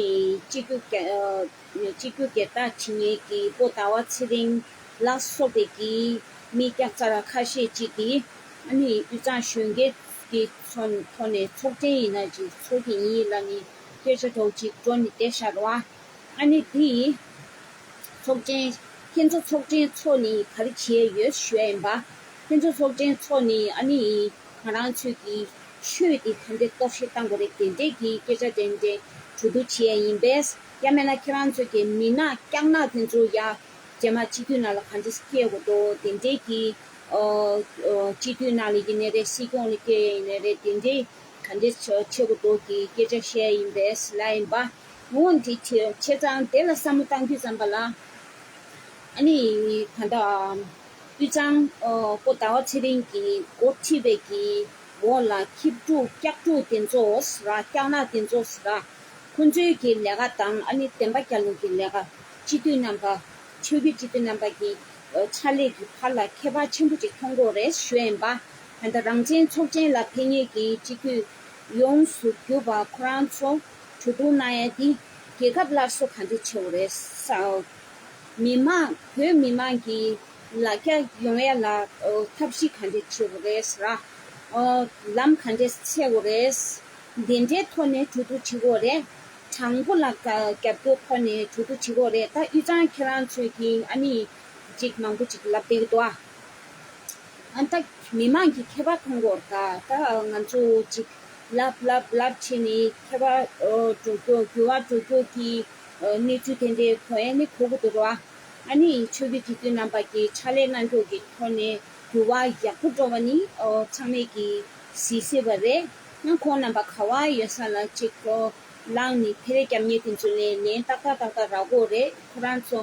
གཅིག་གྱུར་རྒྱ་ཨོ་གཅིག་གྱུར་རྒྱལ་དར་བྱེད་མཁན་གྱི་སྤོ་ཟླ་བ་ཚེ་རིང་ལ་སོགས་པའི་གི་མི་སྐྱག་རྫ་ར་ཁ་ཤས་ཅིག་གིས་ཨ་ནི་དབུས་གཙང་གཞོན་སྐྱེས་ཀྱི་ཚོ་ཐོག་ནས་ཚོགས་ཆེན་ཡིན་ན་ཅིག་ཚོགས་ཀྱི་ཡིན་ལབ་ནི་སྐད་ཆ་འདྲ་བོ་ཅིག་འགྲོ་ནི་བསྡད་ཤག་རེད་བ། ཨ་ནི་དེ་ཚོགས་ཆེན་ཁྱེད་ཚོ་ཚོགས་ཆེན་ཚོགས་ནི་ག་རེ་བྱས་ཡོད་ཞུ་ཡ་ཡིན་པ། ཁྱེད་ཚོ་ཚོགས་ཆེན་ཚོགས་ནི་ཨ་ནི་ང་རང་ཚོས་ཀྱི་ཆོས་དེ་ག་འདྲས་གཏོར་བཤིག་བཏང་དགོས་རེད་དེ་འདྲས་ཀྱི་སྐད་ཆ་དྲན་དྲན་གྲོས་བསྡུར་བྱེད་ཡ་ཡིན་པས། ཡང་མིན་ན་ཁྱེད་རང་ཚོ་གི་མི་ནག་སྐྱག་ནག་དེ་ཚོ་ཡ་ རྗེས་མ་སྤྱི་འཐུས་ནང་ལ་ག་འདྲས་སྐྱེལ་དགོས་འདུག་དེ་འདྲས་ཀྱི་ཨོ་ཨོ་སྤྱི་འཐུས་ནང་ལ་ཡིན་ནའི་རེད། སྲིད་སྐྱོང་ལ་སྐྱེལ་ཡིན་ནའི་རེད། དེ་འདྲས་ག་འདྲས་བྱེད་དགོས་འདུག་གི་སྐད་ཆ་བཤད་ཡིན་པས་ལབ་ཡིན་པ། འོན་ཏེ་བྱས་ཙང་དེ་ལ་བསམ་བློ་བཏང་དུས་ཙམ་པ་ལ། ཨ་ནི་ད་ལྟ་དབུས་གཙང་ཨོ་སྤོ་ཟླ་བ་ཚེ་རིང་གིས་འགོ་ཁྲིད་པའི་གི་འོག་ལ་ཁྱི་ཕྲུག་སྐྱག་ཕྲུག་དེ་ཚོ་ཟེར་ར། སྐྱག་ནག་དེ་ཚོ་ཟེར་ར། ཁོ་ཚོའི་གི་ལས་ཀ་དང་ཨ་ནི་བདེན་པ་རྒྱལ་ལོ་གི་ལས་ཀ། སྤྱི་འཐུས་རྣམ་པ། ཆོས་བརྒྱུད་སྤྱི་འཐུས་རྣམ་པ་གི་ཕྱག་ལས་ཀྱི་བར་ལ་ཁྱད་པར་ཆེན་པོ་ཅིག་མཐོང་གི་ཡོད་རེད་ཞུ་ཡིན་པ། ད་ལྟ་རང་བཙན་ཚོགས་ཆེན་ལ་ཕེབས་མཁན་གྱི་སྤྱི་འཐུས་ཡོངས་སུ་གྱུར་པ་ཁོ་རང་ཚོ་གྲོས་བསྡུར་གནང་ཡ་དེ་རྒྱལ་ཁབ་སླར་གསོ་ག་འདྲ་བྱེད་དགོས་རེད་ཟེར། མི་མང་བོད་མི་མང་གི་ལ་རྒྱ་ཡོང་ཡ་ལ་ཐབས་ཤེས་ག་འདྲ་བྱེད་དགོས་རེད་ཟེར། ལམ་ག་འདྲ་འཚོལ་དགོས་རེད། དེ་འདྲའི་ཐོག་ནས་གྲོས་བསྡུར་བྱེད་དགོས་རེད། དྲང་པོ་ལ་རྒྱབ་སྐྱོར་ཐོག་ནས་གྲོས་བསྡུར་བྱེད་དགོས་རེད། ད་དབུས་གཙང་ཁྱེད་རང་ཚོས་ཀྱིས་ཨ་ནི་ཅིག་མང་པོ་ཅིག་ལབ་བསྡད་ཀྱི་འདུག་ཨ། ཨ་ད་མི་མང་གི་ཁྱད་པར་མཐོང་གི་ཡོད་རེད། ད་ད་ང་ཚོ་ཅིག་ལབ་ལབ་ལབ་བྱས་ནས་ཁྱད་པར་འགྲོ་རྒྱུ་འགྱུར་བ་འགྲོ་རྒྱུ་གི་གནས་ཚུལ་དེ་འདྲའི་གོ་ཡ་ནི་གོ་གི་འདུག་ར། ཨ་ནི་ཆོས་བརྒྱུད་སྤྱི་འཐུས་རྣམ་པ་གིས་ཕྱག་ལས་གནང་རྒྱུ་གི་ཐོག་ནས་འགྱུར་བ་ཡག་པོ་འགྲོ་བ་ནི་ཚང་མས་ཀྱིས་གཟིགས་གཟིགས་པ་རེད། ཡང་ཁོང་རྣམ་པ་ག་བ་ཡོད་ས་ལ་ཅིག་ལངས་ནས་འཕེལ་རྒྱས་རྒྱབ་མཁན་དེ་ཚོ་ལ་ལན་ཏག་ཏག་ཏག་ཏག་རག་གི་ཡོད་རེད། ཁོ་རང་ཚོ་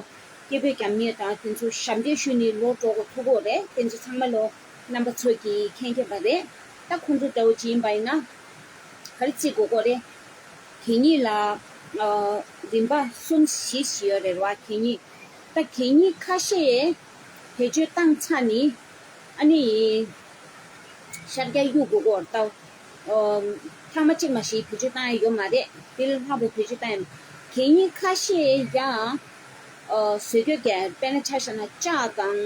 སྐད་འབོད་རྒྱབ་མཁན་དང་དེ་ཚོ་ཞབས་འདྲེན་ཞུས་ནས་ལོག་འགྲོ་དགོས་ཐུག་གི་ཡོད་རེད། དེ་ཚོ་ཚང་མ་ལོ་རྣམ་པ་ཚོས་ཀྱིས་མཁྱེན་མཁྱེན་པ་རེད། ད་ཁོང་ཚོ་འདྲ་བོ་ཅིག་ཡིན་པ་ཡིན་ན་ག་རེ་བྱེད་དགོས་ཀྱི་ཡོད་རེད། གད་སྙིགས་ལ་ཨ་རིམ་པ་གསུམ་བཞི་ཞིག་ཡོད་རེད་བ། གད་སྙིགས། ད་གད་སྙིགས་ཁ་ཤས་བེད་སྤྱོད་བཏང་ཚར་ནི་ཨ་ནི་ཤར་རྒྱག་གཡུག་དགོས་ཀྱི་ཡོད་རེད། ད་ཨ་ཐེངས་མ་གཅིག་མ་ཞིག་བེད་སྤྱོད་བཏང་ཡ་ཡོད་མ་རེད། དེ་ལས་ལྷག་པའི་བེད་སྤྱོད་བཏང་ཡ་མ། གད་སྙིགས་ཁ་ཤས་ཡང་ཨ་བཟོ་བཀོད་རྒྱག་ཡ། དཔེར་ན་ཆ་བཞག་ན་ལྕགས་དང་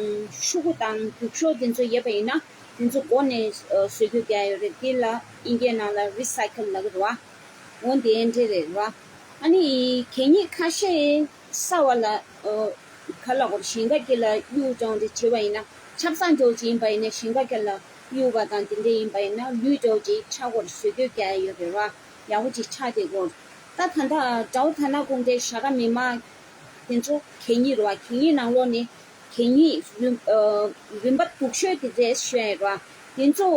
ཤོག་གུ་དང་རྒྱུག་ཤོག་དེ་ཚོ་ཡོད་པ་ཡིན་ན་དེ་ཚོ་སྒོ་ནས་ཨ་བཟོ་བཀོད་རྒྱག་ཡ་ཡོད་རེད། དེ་ལ་དབྱིན་སྐད་ནང་ལ་རི་སའི་ཀལ་ལབ་ཀྱི་རེད་བ། འོ་དེ་འདྲ་རེད་ར། ཨ་ནི་གད་སྙིགས་ཁ་ཤས་ས་བ་ལ་ཨོ་ག་ལ་གོ་ཞིང་ཁ་སྐྱེ་ལ་གཡུག་ཅོང་དེ་བྱེད་པ་ཡིན་ན་ཆབ་གསང་འདྲ་བོ་ཅིག་ཡིན་པ་ཡིན་ན་ཞིང་ཁ་སྐྱེ་ལ་གཡུག་པ་དང་དེ་འདྲ་ཡིན་པ་ཡིན་ན་ལུད་འདྲ་བོ་ཅིག་ཆགས་སྐོར་བཟོ་བཀོད་རྒྱག་ཡ་ཡོད་རེད་ར། ཡག་པོ་ཅིག་ཆགས་བསྡད་སྐོར། ད་ད་ལྟ་དགྲ་བོ་དར་ནག་དགོན་པའི་བྱ་དགའ་མི་མང་དེ་ཚོ་གད་སྙིགས་རེད་བ། གད་སྙིགས་ནང་ལོགས་ནས་གད་སྙིགས་རིམ་ཨ་རིམ་པ་སྡུག་ཤོས་དེ་རེད་ཞུ་ཡ་ཡིན་ར། དེ་ཚོ་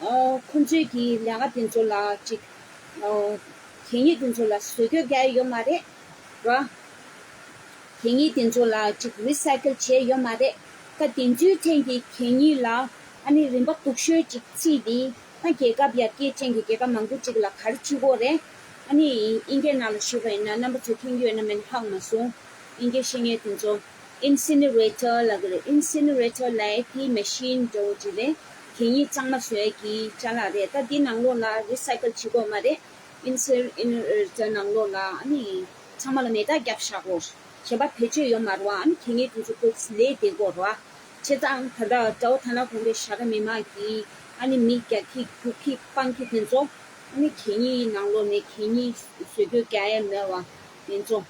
ཨ་ཁོང་ཚོའི་གི་ལས་ཀ་དེ་ཚོ་ལ་ཅིག་ཨ་གད་སྙིགས་དེ་ཚོ་ལ་བཟོ་བཀོད་རྒྱག་ཡ་ཡོད་མ་རེད་ར། གད་སྙིགས་དེ་ཚོ་ལ་ཅིག་རི་སའི་ཀལ་བྱས་ཡོད་མ་རེད། ད་དེ་ཚོའི་ཐད་ཀྱི་གད་སྙིགས་ལ་ཨ་ནི་རིམ་པ་སྡུག་ཤོས་ཅིག་བརྩིས་ཏེ་ད་རྒྱལ་ཁབ་ཡར་རྒྱས་ཅན་གྱི་རྒྱལ་ཁབ་མང་པོ་ཅིག་ལ་ག་རེ་བྱེད་དགོས་རེད། ཨ་ནི་དབྱིན་སྐད་ནང་ལ་ཞུས་པ་ཡིན་ན་རྣམ་པ་ཚོས་མཁྱེན་གྱི་ཡོད་ན་མེད་ན་ཧ་གོ་མ་སོང་། དབྱིན་སྐད་ཤེས་མཁན་དེ་ཚོ། Incinerator ལབ་ཀྱི་རེད། Incinerator ལབ་ཡ་དེ་མེ་ཤིན་འདྲ་བོ་ཅིག་རེད། གད་སྙིགས་གཙང་མ་བཟོ་ཡ་གི་ཅ་ལག་རེད། ད་འདི་ནང་ལོགས་ལ་རི་སའི་ཀལ་བྱེད་ཀྱི་ཡོད་མ་རེད། Incinerator ནང་ལོགས་ལ་ཨ་ནི་ཚང་མ་ལ་མེ་སྟག་བརྒྱབ་བཞག་གོ། གཞན་པ་བེད་སྤྱོད་ཡོད་མ་རེད་བ། ཨ་ནི་གད་སྙིགས་དེ་ཚོ་ཏོག་ཙམ་ལས་བསྡད་ཀྱི་ཡོད་རེད་བ། བྱས་ཙང་ད་ལྟ་དགྲ་བོ་དར་ནག་དགོན་པའི་བྱ་དགའ་མི་མང་གིས་ཨ་ནི་མི་རྒྱག་གི་རྒྱུག་གི་སྤང་གི་དེ་ཚོ་ཨ་ནི་གད་སྙིགས་ནང་ལོགས་ནས་གད་སྙིགས་བཟོ་བཀོད་རྒྱག་ཡ་མེད་བ་དེ་ཚོ།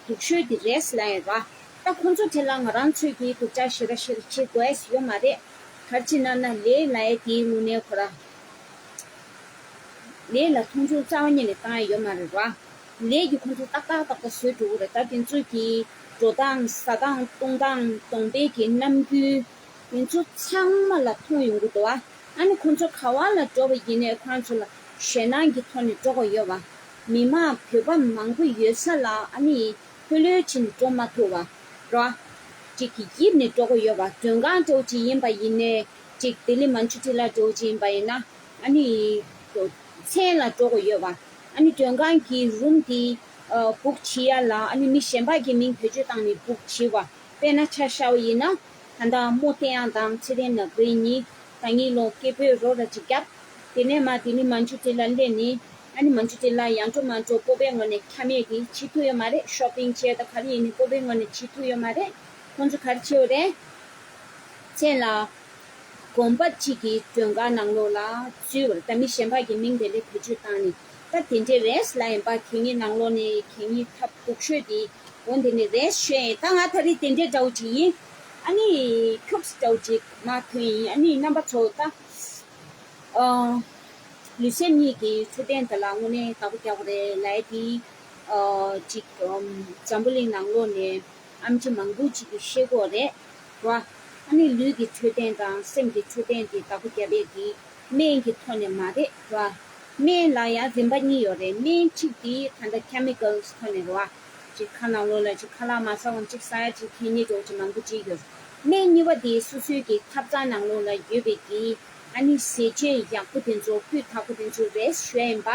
སྡུག་ཤོས་དེ་རེད་ལབ་ཡིན་ར། ད་ཁོང་ཚོ་དེ་ལ་ང་རང་ཚོས་ཀྱིས་སྡུག་ཅག་ཞེ་དྲག་ཞེ་དྲག་བྱེད་དགོས་ཡོད་མ་རེད། ག་རེ་བྱས་ན་ན་ལས་ལབ་ཡ་དེའི་ངོས་ནས་ཁོ་ར་ལས་ལ་མཐོང་ཆུང་རྩ་བ་ཉིད་ནས་བཏང་ཡ་ཡོད་མ་རེད་ར། ལས་ཀྱི་ཁོང་ཚོ་ཏག་ཏག་ཏག་ཏག་བཟོས་འགྲོ་གི་རེད། ད་དེ་ཚོས་ཀྱིས་འགྲོ་སྟངས་ཟ་སྟངས་བཏུང་སྟངས་གདོང་པའི་གི་རྣམ་འགྱུར། དེ་ཚོ་ཚང་མ་ལ་མཐོང་ཡོང་གི་འདུག་བ། ཨ་ནི་ཁོང་ཚོ་ག་བ་ལ་འགྲོ་བ་ཡིན་ནའི་ཁོ་རང་ཚོ་ལ་ཞེད་སྣང་གི་ཐོག་ནས་འགྲོ་དགོས་ཡོད་བ། མི་མང་བོད་པ་མང་པོ་ཡོད་ས་ལ་ཨ་ནི་ལྷོད་ལྷོད་བྱས་ནས་འགྲོ་མ་ཐུབ་བ་ར། ཅིག་གི་ཡིབ་ནས་འགྲོ་དགོས་ཡོད་བ། མགྲོན་ཁང་འདྲ་བོ་ཅིག་ཡིན་པ་ཡིན་ནའི་ཅིག་ལྡི་ལི་མན་ཇུ་ཊི་ལ་འདྲ་བོ་ཅིག་ཡིན་པ་ཡིན་ན་ཨ་ནི་མཚན་ལ་འགྲོ་དགོས་ཡོད་བ། ཨ་ནི་མགྲོན་ཁང་གི་རུམ་དེ་བུག་བྱེད་ཡ་ལ་ཨ་ནི་མི་གཞན་པ་གི་མིང་བེད་སྤྱོད་བཏང་ནས་བུག་བྱེད་བ། དཔེར་ན་ཆ་བཞག་པ་ཡིན་ན། ད་ལྟ་རྨོ་བསྟན་དབྱངས་དང་ཚེ་རིང་ནག་པོའི་གཉིས་ད་གཉིས་ལོ་སྐད་འབོད་རོགས་ར་ཅིག་བརྒྱབ། དེ་ནས་མ་དེ་ནི་མན་ཇུ་ཊི་ལ་སླེབས་ནས་ཨ་ནི་མན་ཇུ་ཊི་ལ་ཡང་འགྲོ་མ་འགྲོ་སྤོབས་པའི་ངང་ནས་ཁ་མེད་དེ་བྱེད་ཐུབ་ཡོད་མ་རེད། ཤོ་པིང་བྱས་ད་ག་རེ་ཡིན་ནའི་སྤོབས་པའི་ངང་ནས་བྱེད་ཐུབ་ཡོད་མ་རེད། ཁོང་ཚོ་ག་རེ་བྱེད་པ་རེད། མཚན་ལ། དགོན་པ་གཅིག་གི་མགྲོན་ཁང་ནང་ལོགས་ལ་འཛུལ་བར་ད་མི་གཞན་པ་གི་མིང་དེ་འདྲའི་བེད་སྤྱོད་བཏང་ནས་ད་དེ་འདྲའི་རེད་ལབ་ཡིན་པ། གད་སྙིགས་ནང་ལོགས་ནས་གད་སྙིགས་ཐབས་སྡུག་ཤོས་དེ་འོ་འདི་ནས་རེད་ཤོད་ཡིན། ད་ང་ད་རེས་དེ་འདྲའི་འདྲ་བོ་ཅིག་ཡིན། ཨ་ནི་ཁྱུག་ཙམ་འདྲ་བོ་ཅིག་མར་ཐོན་ཡིན། ཨ་ནི་རྣམ་པ་ཚོ་ད་ཨ་ལུས་སེམས་གཉིས་ཀྱི་འཕྲོད་བསྟེན་དེ་ལ་དངོས་གནས་བདག་པོ་རྒྱག་དགོས་རེད་ལབ་ཡ་དེ་ཨ་ཅིག་ཨམ་འཛམ་བུ་གླིང་ནང་ལོགས་ནས་ ཨེམ་ཆི་མང་པོ་ཅིག་གིས་ཤེས་ཀྱི་ཡོད་རེད་བ། ཨ་ནི་ལུས་ཀྱི་འཕྲོད་བསྟེན་དང་སེམས་ཀྱི་འཕྲོད་བསྟེན་དེ་བདག་པོ་རྒྱབ་ཡས་དེ་སྨན་གྱི་ཐོག་ནས་མ་རེད་བ། སྨན་ལ་ཡང་རིམ་པ་གཉིས་ཡོད་རེད། སྨན་གཅིག་དེ་ད་ལྟ་ཁེ་མི་ཀལ་སི་ཐོག་ནས་རེད་བ། ཅིག་ཁ་ནང་ལོགས་ལ་ཅིག་ཁ་ལག་མ་ཟ་གོང་ཅིག་ཟ་ཡ་ཅིག་ཁེ་ནི་འགྲོ་ཅིག་མང་པོ་ཅིག་ཡོད། སྨན་གཉིས་པ་དེ་སོ་སོའི་གི་ཐབ་ཚང་ནང་ལོགས་ལ་ཡོད་པའི་གི་ཨ་ནི་ཟས་བཅད་ཡག་པོ་དེ་ཚོ་སྤུས་དག་པོ་དེ་ཚོ་རེད་ཞུ་ཡ་ཡིན་པ།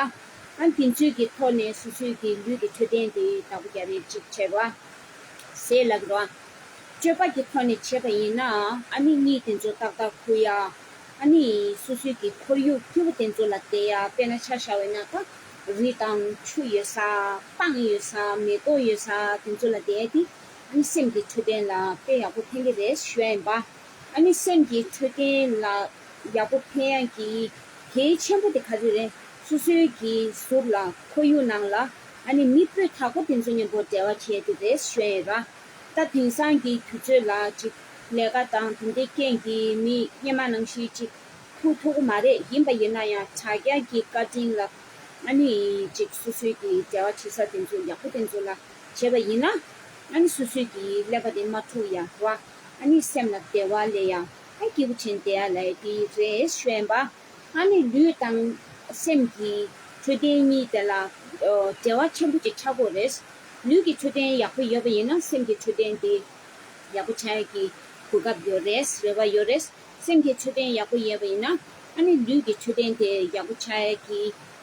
ཨ་ནི་དེ་ཚོའི་གི་ཐོག་ནས་སོ་སོའི་གི་ལུས་ཀྱི་འཕྲོད་བསྟེན་དེ་བདག་པོ་རྒྱབ་ཡས་ཅིག་བྱས་རེད་བ། ཟས་ལ་གི་རེད་བ། སྤྱོད་པ་གི་ཐོག་ནས་བྱས་པ་ཡིན་ན་ཨ་ནི་གཉིད་དེ་ཚོ་ཏག་ཏག་ཁུག་ཡ། ཨ་ནི་སོ་སོའི་གི་ཁོར་ཡུག་སྐྱིད་པོ་དེ་ཚོ་ལ་བསྡད་ཡ། དཔེར་ན་ཆ་བཞག་པ་ཡིན་ན་ད་རི་དང་ཆུ་ཡོད་ས། སྤང་ཡོད་ས། མེ་ཏོག་ཡོད་ས་དེ་ཚོ་ལ་བསྡད་ཡ་དེ་ཨ་ནི་སེམས་ཀྱི་འཕྲོད་བསྟེན་ལ་དཔེ་ཡག་པོ་ཕན་གི་རེད་ཞུ་ཡ་ཡིན་པ། ཨ་ནི་སེམས་ཀྱི་འཕྲོད་བསྟེན་ལ་ཡག་པོ་ཕན་ཡ་གི་གལ་ཆེན་པོ་དེ་ག་ཚོད་རེད། སོ་སོའི་གི་གཟུགས་ལ་ཁོར་ཡུག་ནང་ལ་ཨ་ནི་མི་སྤུས་དག་པོ་དེ་ཚོ་མཉམ་པོ་འབྲེལ་བ་བྱས་ཏེ་རེད་ཞུ་ཡ་ཡིན་ར། ད་དེང་སང་གི་དུས་ཚོད་ལ་ཅིག་ལས་ཀ་དང་དེ་འདྲའི་རྐྱེན་གྱིས་མི་སྔོན་མ་ནང་བཞིན་ཅིག་ཐུག་ཐུབ་ཀྱི་མ་རེད། ཡིན་པ་ཡིན་ན་ཡང་དྲ་རྒྱ་གི་བཀའ་དྲིན་ལ་ཨ་ནི་ཅིག་སོ་སོའི་གི་འབྲེལ་བ་བྱེད་ས་དེ་ཚོ་ཡག་པོ་དེ་ཚོ་ལ་བྱས་པ་ཡིན་ན་ཨ་ནི་སོ་སོའི་གི་ཀླད་པ་དེ་མ་འཁྲུག་ཡ་ར། ཨ་ནི་སེམས་ལ་བདེ་བ་སླེབས་ཡ། ཨ་སྐྱིད་པོ་བྱས་བསྡད་ཡ་ལབ་ཡ་དེ་རེད་ཞུ་ཡ་ཡིན་པ། ཨ་ནི་ལུས་དང་སེམས་ཀྱི་འཕྲོད་བསྟེན་གཉིས་དེ་ལ་འབྲེལ་བ་ཆེན་པོ་ཅིག་ཆགས་ཀྱི་ཡོད་རེད། ལུས་ཀྱི་འཕྲོད་བསྟེན་ཡག་པོ་ཡོད་པ་ཡིན་ན་སེམས་ཀྱི་འཕྲོད་བསྟེན་དེ་ཡག་པོ་ཆགས་ཡ་གི་གོ་སྐབས་ཡོད་རེད། རེ་བ་ཡོད་རེད། སེམས་ཀྱི་འཕྲོད་བསྟེན་ཡག་པོ་ཡོད་པ་ཡིན་ན་ཨ་ནི་ལུས་ཀྱི་འཕྲོད་བསྟེན་དེ་ཡག་པོ་ཆགས་ཡ་གི་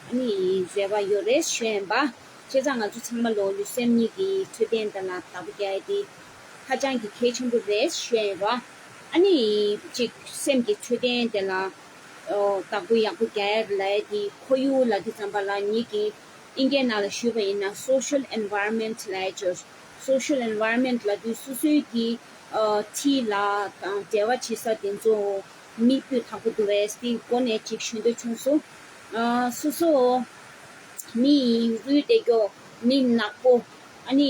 ཨ་ནི་རེ་བ་ཡོད་རེད་ཞུ་ཡ་ཡིན་པ། བྱས་ཙང་ང་ཚོ་ཚང་མ་ལོ་ལུས་སེམས་གཉིས་ཀྱི་འཕྲོད་བསྟེན་དེ་ལ་བདག་པོ་རྒྱག་ཡ་དེ་ཧ་ཅང་གི་གལ་ཆེན་པོ་རེད་ཞུ་ཡ་ཡིན་པ། ཨ་ནི་ཅིག་སེམས་ཀྱི་འཕྲོད་བསྟེན་དེ་ལ་ཨོ་བདག་པོ་ཡག་པོ་རྒྱག་ཡ་ལབ་ཡ་དེ་ཁོར་ཡུག་ལབ་དུས་ཙམ་པ་ལ་ངེད་ཀྱི་ཨིན་སྐད་ནང་ལ་ཞུས་པ་ཡིན་ན་social environment ལབ་ཡ་ཅིག social environment ལབ་དུས་སོ་སོའི་གི་ཨ་འཁྲིས་ལ་དང་འབྲེལ་བ་བྱེད་ས་དེ་ཚོ་མི་སྤུས་དག་པོ་འདུག་པས་དེའི་སྒོ་ནས་ཅིག་ཞུ་འདོད་བྱུང་སོང་། ཨ་སོ་སོ་མི་ཡིན་རུས་བདེ་སྐྱོ་མི་ནག་པོ། ཨ་ནི་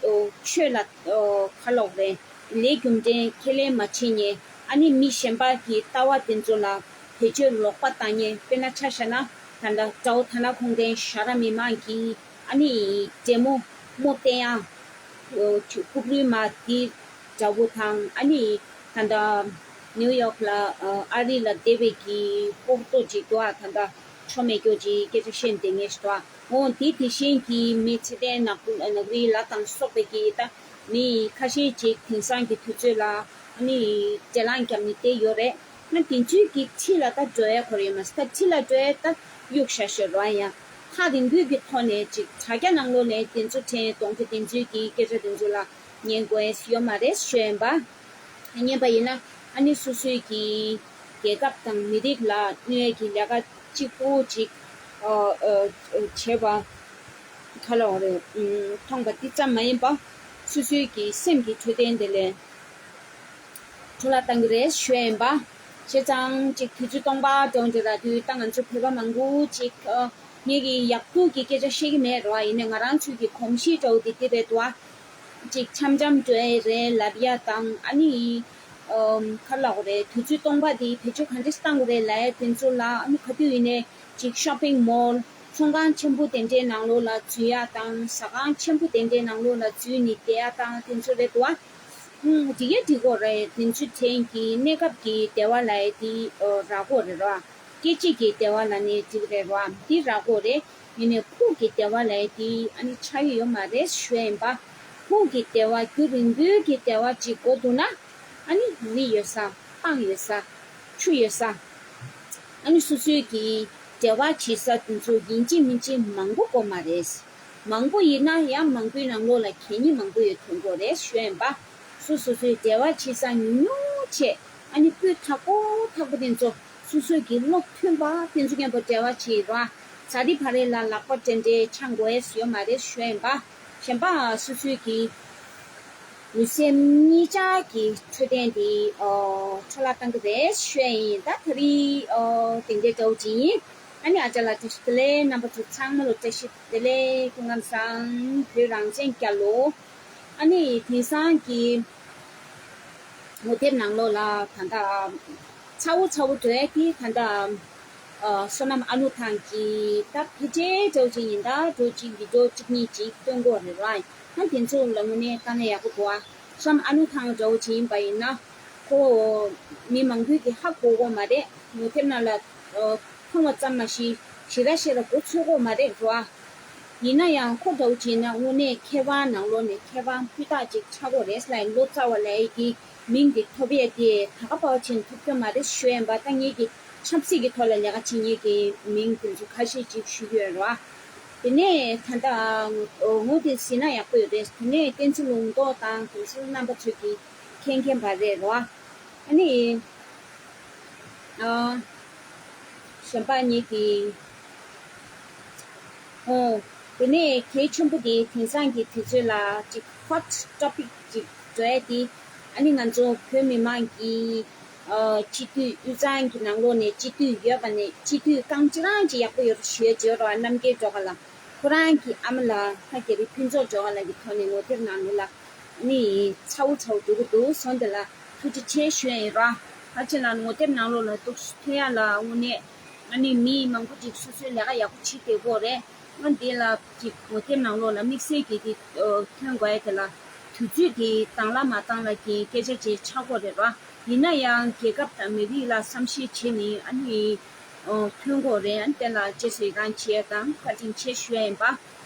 ཨོ་ཆོས་ལ་ཨོ་ཁ་ལོག་རེད། ལས་རྒྱུ་འབྲས་ཁས་ལེན་མ་བྱེད་མཁན། ཨ་ནི་མི་གཞན་པ་གི་ལྟ་བ་དེ་ཚོ་ལ་བེད་སྤྱོད་ལོག་པ་བཏང་མཁན། དཔེར་ན་ཆ་བཞག་ན་ད་ལྟ་དགྲ་བོ་ཐ་ན་ཁོང་རའི་ཤ་ར་མི་མང་གི་ཨ་ནི་འདྲེ་མོ་མོ་བསྟེན་ཡ། ཨོ་ཆུ་ཕུག་རོན་མ་དེ་འདྲ་བོ་དང་ཨ་ནི་ད་ལྟ་ནིའུ་ཡོག་ལ་ཨ་རི་ལ་བསྡད་པའི་གི་ཕོ་རྡོ་ཅིག་འདུག་ཨ། ད་ལྟ་ཆོ་མེད་སྐྱོ་ཅིག་སྐད་ཆ་བཤད་བསྡད་མཁན་ཞིག་འདུག་ཨ། འོ་དེ་དེ་བཞིན་གྱི་མི་ཚེ་ལྡན་ནག་ནག་རིལ་ལ་དང་སོགས་པའི་གི་ད་མི་ཁ་ཤས་ཅིག་དེང་སང་གི་དུས་ཚོད་ལ་ཨ་ནི་འདྲེ་ལངས་བརྒྱབ་ནས་བསྡད་ཡོད་རེད། ང་དེ་ཚོའི་གི་འཁྲིས་ལ་ད་འགྲོ་ཡ་ཁོ་ར་ཡོད་མ་རེད། ད་འཁྲིས་ལ་འགྲོ་ཡ་ད་གཡུག་ཞ་ཞོར་ར་ཡ། ཐག་རིང་པོའི་གི་ཐོག་ནས་ཅིག་དྲ་རྒྱ་ནང་ལོགས་ནས་དེ་ཚོ་དྲན་གདོང་ཁྲ་དེ་ཚོའི་གི་སྐད་ཆ་དེ་ཚོ་ལ་ཉན་དགོས་ཡ་ཡོད་མ་རེད་ཞུ་ཡ་ཡིན་པ། ཉན་པ་ཡིན་ན་ཨ་ནི་སོ་སོའི་གི་རྒྱལ་ཁབ་དང་མི་རིགས་ལ་གནོད་ཡ་གི་ལས་ཀ་གཅིག་པུ་ཅིག་ཨ་ཨ་བྱས་པ་ག་ལ་བ་རེད། མཐོང་པ་འདི་ཙམ་མ་ཡིན་པ་སོ་སོའི་གི་སེམས་ཀྱི་འཕྲོད་བསྟེན་དེ་ལས་འཕྲོ་བརླག་བཏང་གི་རེད་ཞུ་ཡ་ཡིན་པ། བྱས་ཙང་ཅིག་དུས་ཚོད་སྟོང་པ་འགྲོ་འདྲ་ར་དུས་ད་ང་ཚོ་བོད་པ་མང་པོ་ཅིག་ཨ་ངེད་ཀྱི་ཡག་སྡུག་གི་སྐད་ཆ་བཤད་ཀྱི་མེད་ར། ཡིན་ནའི་ང་རང་ཚོའི་གི་གོམས་གཤིས་འདྲ་བོ་དེ་དེ་རེད་དོ། ཅིག་འཆམ་འཆམ་འགྲོ་ཡ་རེད་ལབ་ཡ་དང་ཨ་ནི་ཨམ་ག་ལབ་དགོས་རེད། དུས་ཚོད་སྟོང་པ་དེ་བེད་སྤྱོད་ག་འདྲས་བཏང་དགོས་རེད་ལབ་ཡ་དེ་ཚོ་ལ་ཨ་ནི་ག་དུས་ཡིན་ནའི་ཅིག་ཤོ་པིང་མོལ་ཚོང་ཁང་ཆེན་པོ་དེ་འདྲའི་ནང་ལོགས་ལ་འཛུལ་ཡ་དང་ཟ་ཁང་ཆེན་པོ་དེ་འདྲའི་ནང་ལོགས་ལ་འཛུལ་ནས་བསྡད་ཡ་དང་དེ་ཚོ་རེད་དོ། ཨ་འགྲིག་ཡ་འགྲིག་གོ་རེད། དེ་ཚོའི་དྲན་གྱི་གནས་སྐབས་ཀྱི་བདེ་བ་ལབ་ཡ་དེ་རག་གོ་རེད་ར། སྐད་ཅིག་གི་བདེ་བ་ལབ་ནས་འགྲིག་རེད་ར། འདི་རག་གོ་རེད། ཡིན་ནའི་ཕུགས་ཀྱི་བདེ་བ་ལབ་ཡ་དེ་ཨ་ནི་ཆགས་ཀྱི་ཡོད་མ་རེད་ཞུ་ཡ་ཡིན་པ། ཕུགས་ཀྱི་བདེ་བ་རྒྱུན་རིང་པོའི་གི་བདེ་བ་ཅིག་དགོས་འདུག་ན་ཨ་ནི་རི་ཡོད་ས། སྤང་ཡོད་ས། ཆུ་ཡོད་ས། ཨ་ནི་སོ་སོའི་གི་འབྲེལ་བ་བྱེད་ས་དེ་ཚོ་ཡིན་གཅིག་མིན་གཅིག་མང་པོ་དགོས་མ་རེད། མང་པོ་ཡིན་ན་ཡང་མང་པོའི་ནང་ལོགས་ལ་གད་སྙིགས་མང་པོ་ཡོད་ཐོན་གོ་རེད་ཞུ་ཡ་ཡིན་པ། སོ་སོ་སོའི་འབྲེལ་བ་བྱེད་ས་ཉུང་ཉུང་བྱས། ཨ་ནི་སྤུས་དག་པོ་དག་པོ་དེ་ཚོ་སོ་སོའི་གི་བློ་མཐུན་པ་དེ་ཚོ་མཉམ་པོ་འབྲེལ་བ་བྱེད་རོགས། ཟ་རི་བ་རི་ལ་ལག་པ་སྤྲད་འདྲའི་ཆང་དགོས་ཡས་ཡོད་མ་རེད་ཞུ་ཡ་ཡིན་པ། གཞན་པ་སོ་སོའི་གི་ལུས་སེམས་གཉིས་ཆ་གི་འཕྲོད་བསྟེན་དེ་ཨོ་འཕྲོ་བརླག་བཏང་གི་རེད་ཞུ་ཡ་ཡིན། ད་ད་རེས་ཨོ་དེ་འདྲའི་འདྲ་བོ་ཅིག་ཡིན། ཨ་ནི་ཨ་ཅག་ལ་བཀྲ་ཤིས་བདེ་ལེགས། རྣམ་པ་ཚོ་ཚང་མ་ལ་བཀྲ་ཤིས་བདེ་ལེགས། སྐུ་ཁམས་བཟང་། བོད་རང་བཙན་རྒྱལ་ལོ། ཨ་ནི་དེང་སང་གི་ངོ་དེབ་ནང་ལོགས་ལ་ད་ལྟ་ཚ་བོ་ཚ་བོ་འགྲོ་ཡ་དེ་ད་ལྟ་ ཨ་བསོད་ནམས་ཨ་ལུ་ཐང་གི་ད་ཕལ་ཆེར་འདྲ་བོ་ཅིག་ཡིན། ད་འདྲ་བོ་ཅིག་བི་ཌི་ཡོ་གཅིག་གཉིས་ཅིག་སྟོན་གྱི་ཡོད་རེད་བ། ད་དེ་ཚོ་ལ་དངོས་གནས་བལྟས་ན་ཡག་པོ་འདུག་ཨ། བསོད་ནམས་ཨ་ལུ་ཐང་འདྲ་བོ་ཅིག་ཡིན་པ་ཡིན་ན། ཁོ་མི་མང་པོས་ཀྱིས་ཧ་གོ་གི་མ་རེད། ངོ་དེབ་ནང་ལ་ཨ་མཐོང་བ་ཙམ་མ་ཞིག་ཞེ་དྲག་ཞེ་དྲག་མགོ་ཚོད་ཀྱི་མ་རེད་རོ། ཡིན་ན་ཡང་ཁོ་འདྲ་བོ་ཅིག་ཡིན་ན་དངོས་གནས་མཁས་དབང་ནང་ལོགས་ནས་མཁས་དབང་སྤུས་དག་ཅིག་ཆགས་ཀྱི་ཡོད་རེད་ལབ། ལོ་ཙཱ་བ་ལབ་ཡས་ཀྱི་མིང་དེ་ཐོབ་ཡས་དེ་ད་ག་པར་ཕྱིན་ཐོབ་ཀྱི་མ་རེད་ཞུ་ཡས་ཡིན་པ། ད་ངེད་ཀྱིས་ཆབ་སྲིད་ཀྱི་ཐོག་ལ་ལས་ཀ་བྱེད་མཁན་གྱི་མིང་དེ་ཚོ་ཁ་ཤས་ཅིག་ཞུ་གི་ཡོད་རེད་བ། དེ་ནས་ད་ལྟ་ངོ་དེབ་གཟིགས་ན་ཡག་པོ་ཡོད་རེད། དེ་ནས་བསྟན་འཛིན་ལུང་རྟོགས་དང་དེ་ཚོ་རྣམ་པ་ཚོས་ཀྱིས་མཁྱེན་མཁྱེན་པ་རེད་རོ། ཨ་ནི། ཨ། གཞན་པ་ཉིད་ཀྱིས། ཨོ། དེ་ནས་གལ་ཆེན་པོ་དེ་དེང་སང་གི་དུས་ཚོད་ལ་ཅིག་ཧོ་ཊི་ཊོ་པིག་ཅིག་འགྲོ་ཡ་དེ། ཨ་ནི་ང་ཚོ་བོད་མི་མང་གི་ཨ་སྤྱི་འཐུས་དབུས་གཙང་གི་ནང་ལོགས་ནས་སྤྱི་འཐུས་ཡོད་པ་ནས་སྤྱི་འཐུས་རྐང་གཅིག་རང་གཅིག་ཡག་པོ་ཡོད་ཞུ་ཡ་བྱེད་རོགས། རྣམ་རྒྱལ་སྒྲོལ་དཀར་ལགས། ཁོ་རང་གི་ཨ་མ་ལགས་ལྷ་རྒྱ་རི་ཕུན་ཚོགས་སྒྲོལ་དཀར་ལགས་ཀྱི་ཐོག་ནས་ངོ་དེབ་ནང་ལོགས་ལ་ནི་ཚ་བོ་ཚ་བོ་འགྲོ་གི་འདུག་སོང་། དེ་ལ་ཐུགས་རྗེ་ཆེ་ཞུ་ཡ་ཡིན་ར། ཕལ་ཆེར་ལ་ངོ་དེབ་ནང་ལོགས་ལ་འདུག་ཐོན་ཡ་ལ་དངོས་གནས་ཨ་ནི་མི་མང་པོ་ཅིག་སོ་སོའི་ལས་ཀ་ཡག་པོ་བྱེད་བསྡད་ཀྱི་ཡོད་རེད། ང་འདི་ལ་ཅིག་ངོ་དེབ་ནང་ལོགས་ལ་དམིགས་བསལ་གྱི་དེ་ཐོན་དགོས་ཡ་དེ་ལ་དུས་ཚོད་དེ་དང་ལ་མ་བཏང་ལ་གི་སྐད་ཆ་ཅིག་ཆགས་ཀྱི་ཡོད་རེད་ར། ཡིན་ན་ཡང་རྒྱལ་ཁབ་དང་མི་རིགས་ལ་བསམ་ཤེས་བྱས་ནས་ཨ་ནི་ཐོན་དགོས་རེད། ཨ་ནི་དེ་ལ་རྗེས་སུ་ཡི་རང་བྱེད་ཡ་དང་བཀའ་དྲིན་ཆེ་ཞུ་ཡ་ཡིན་པ། ཨ་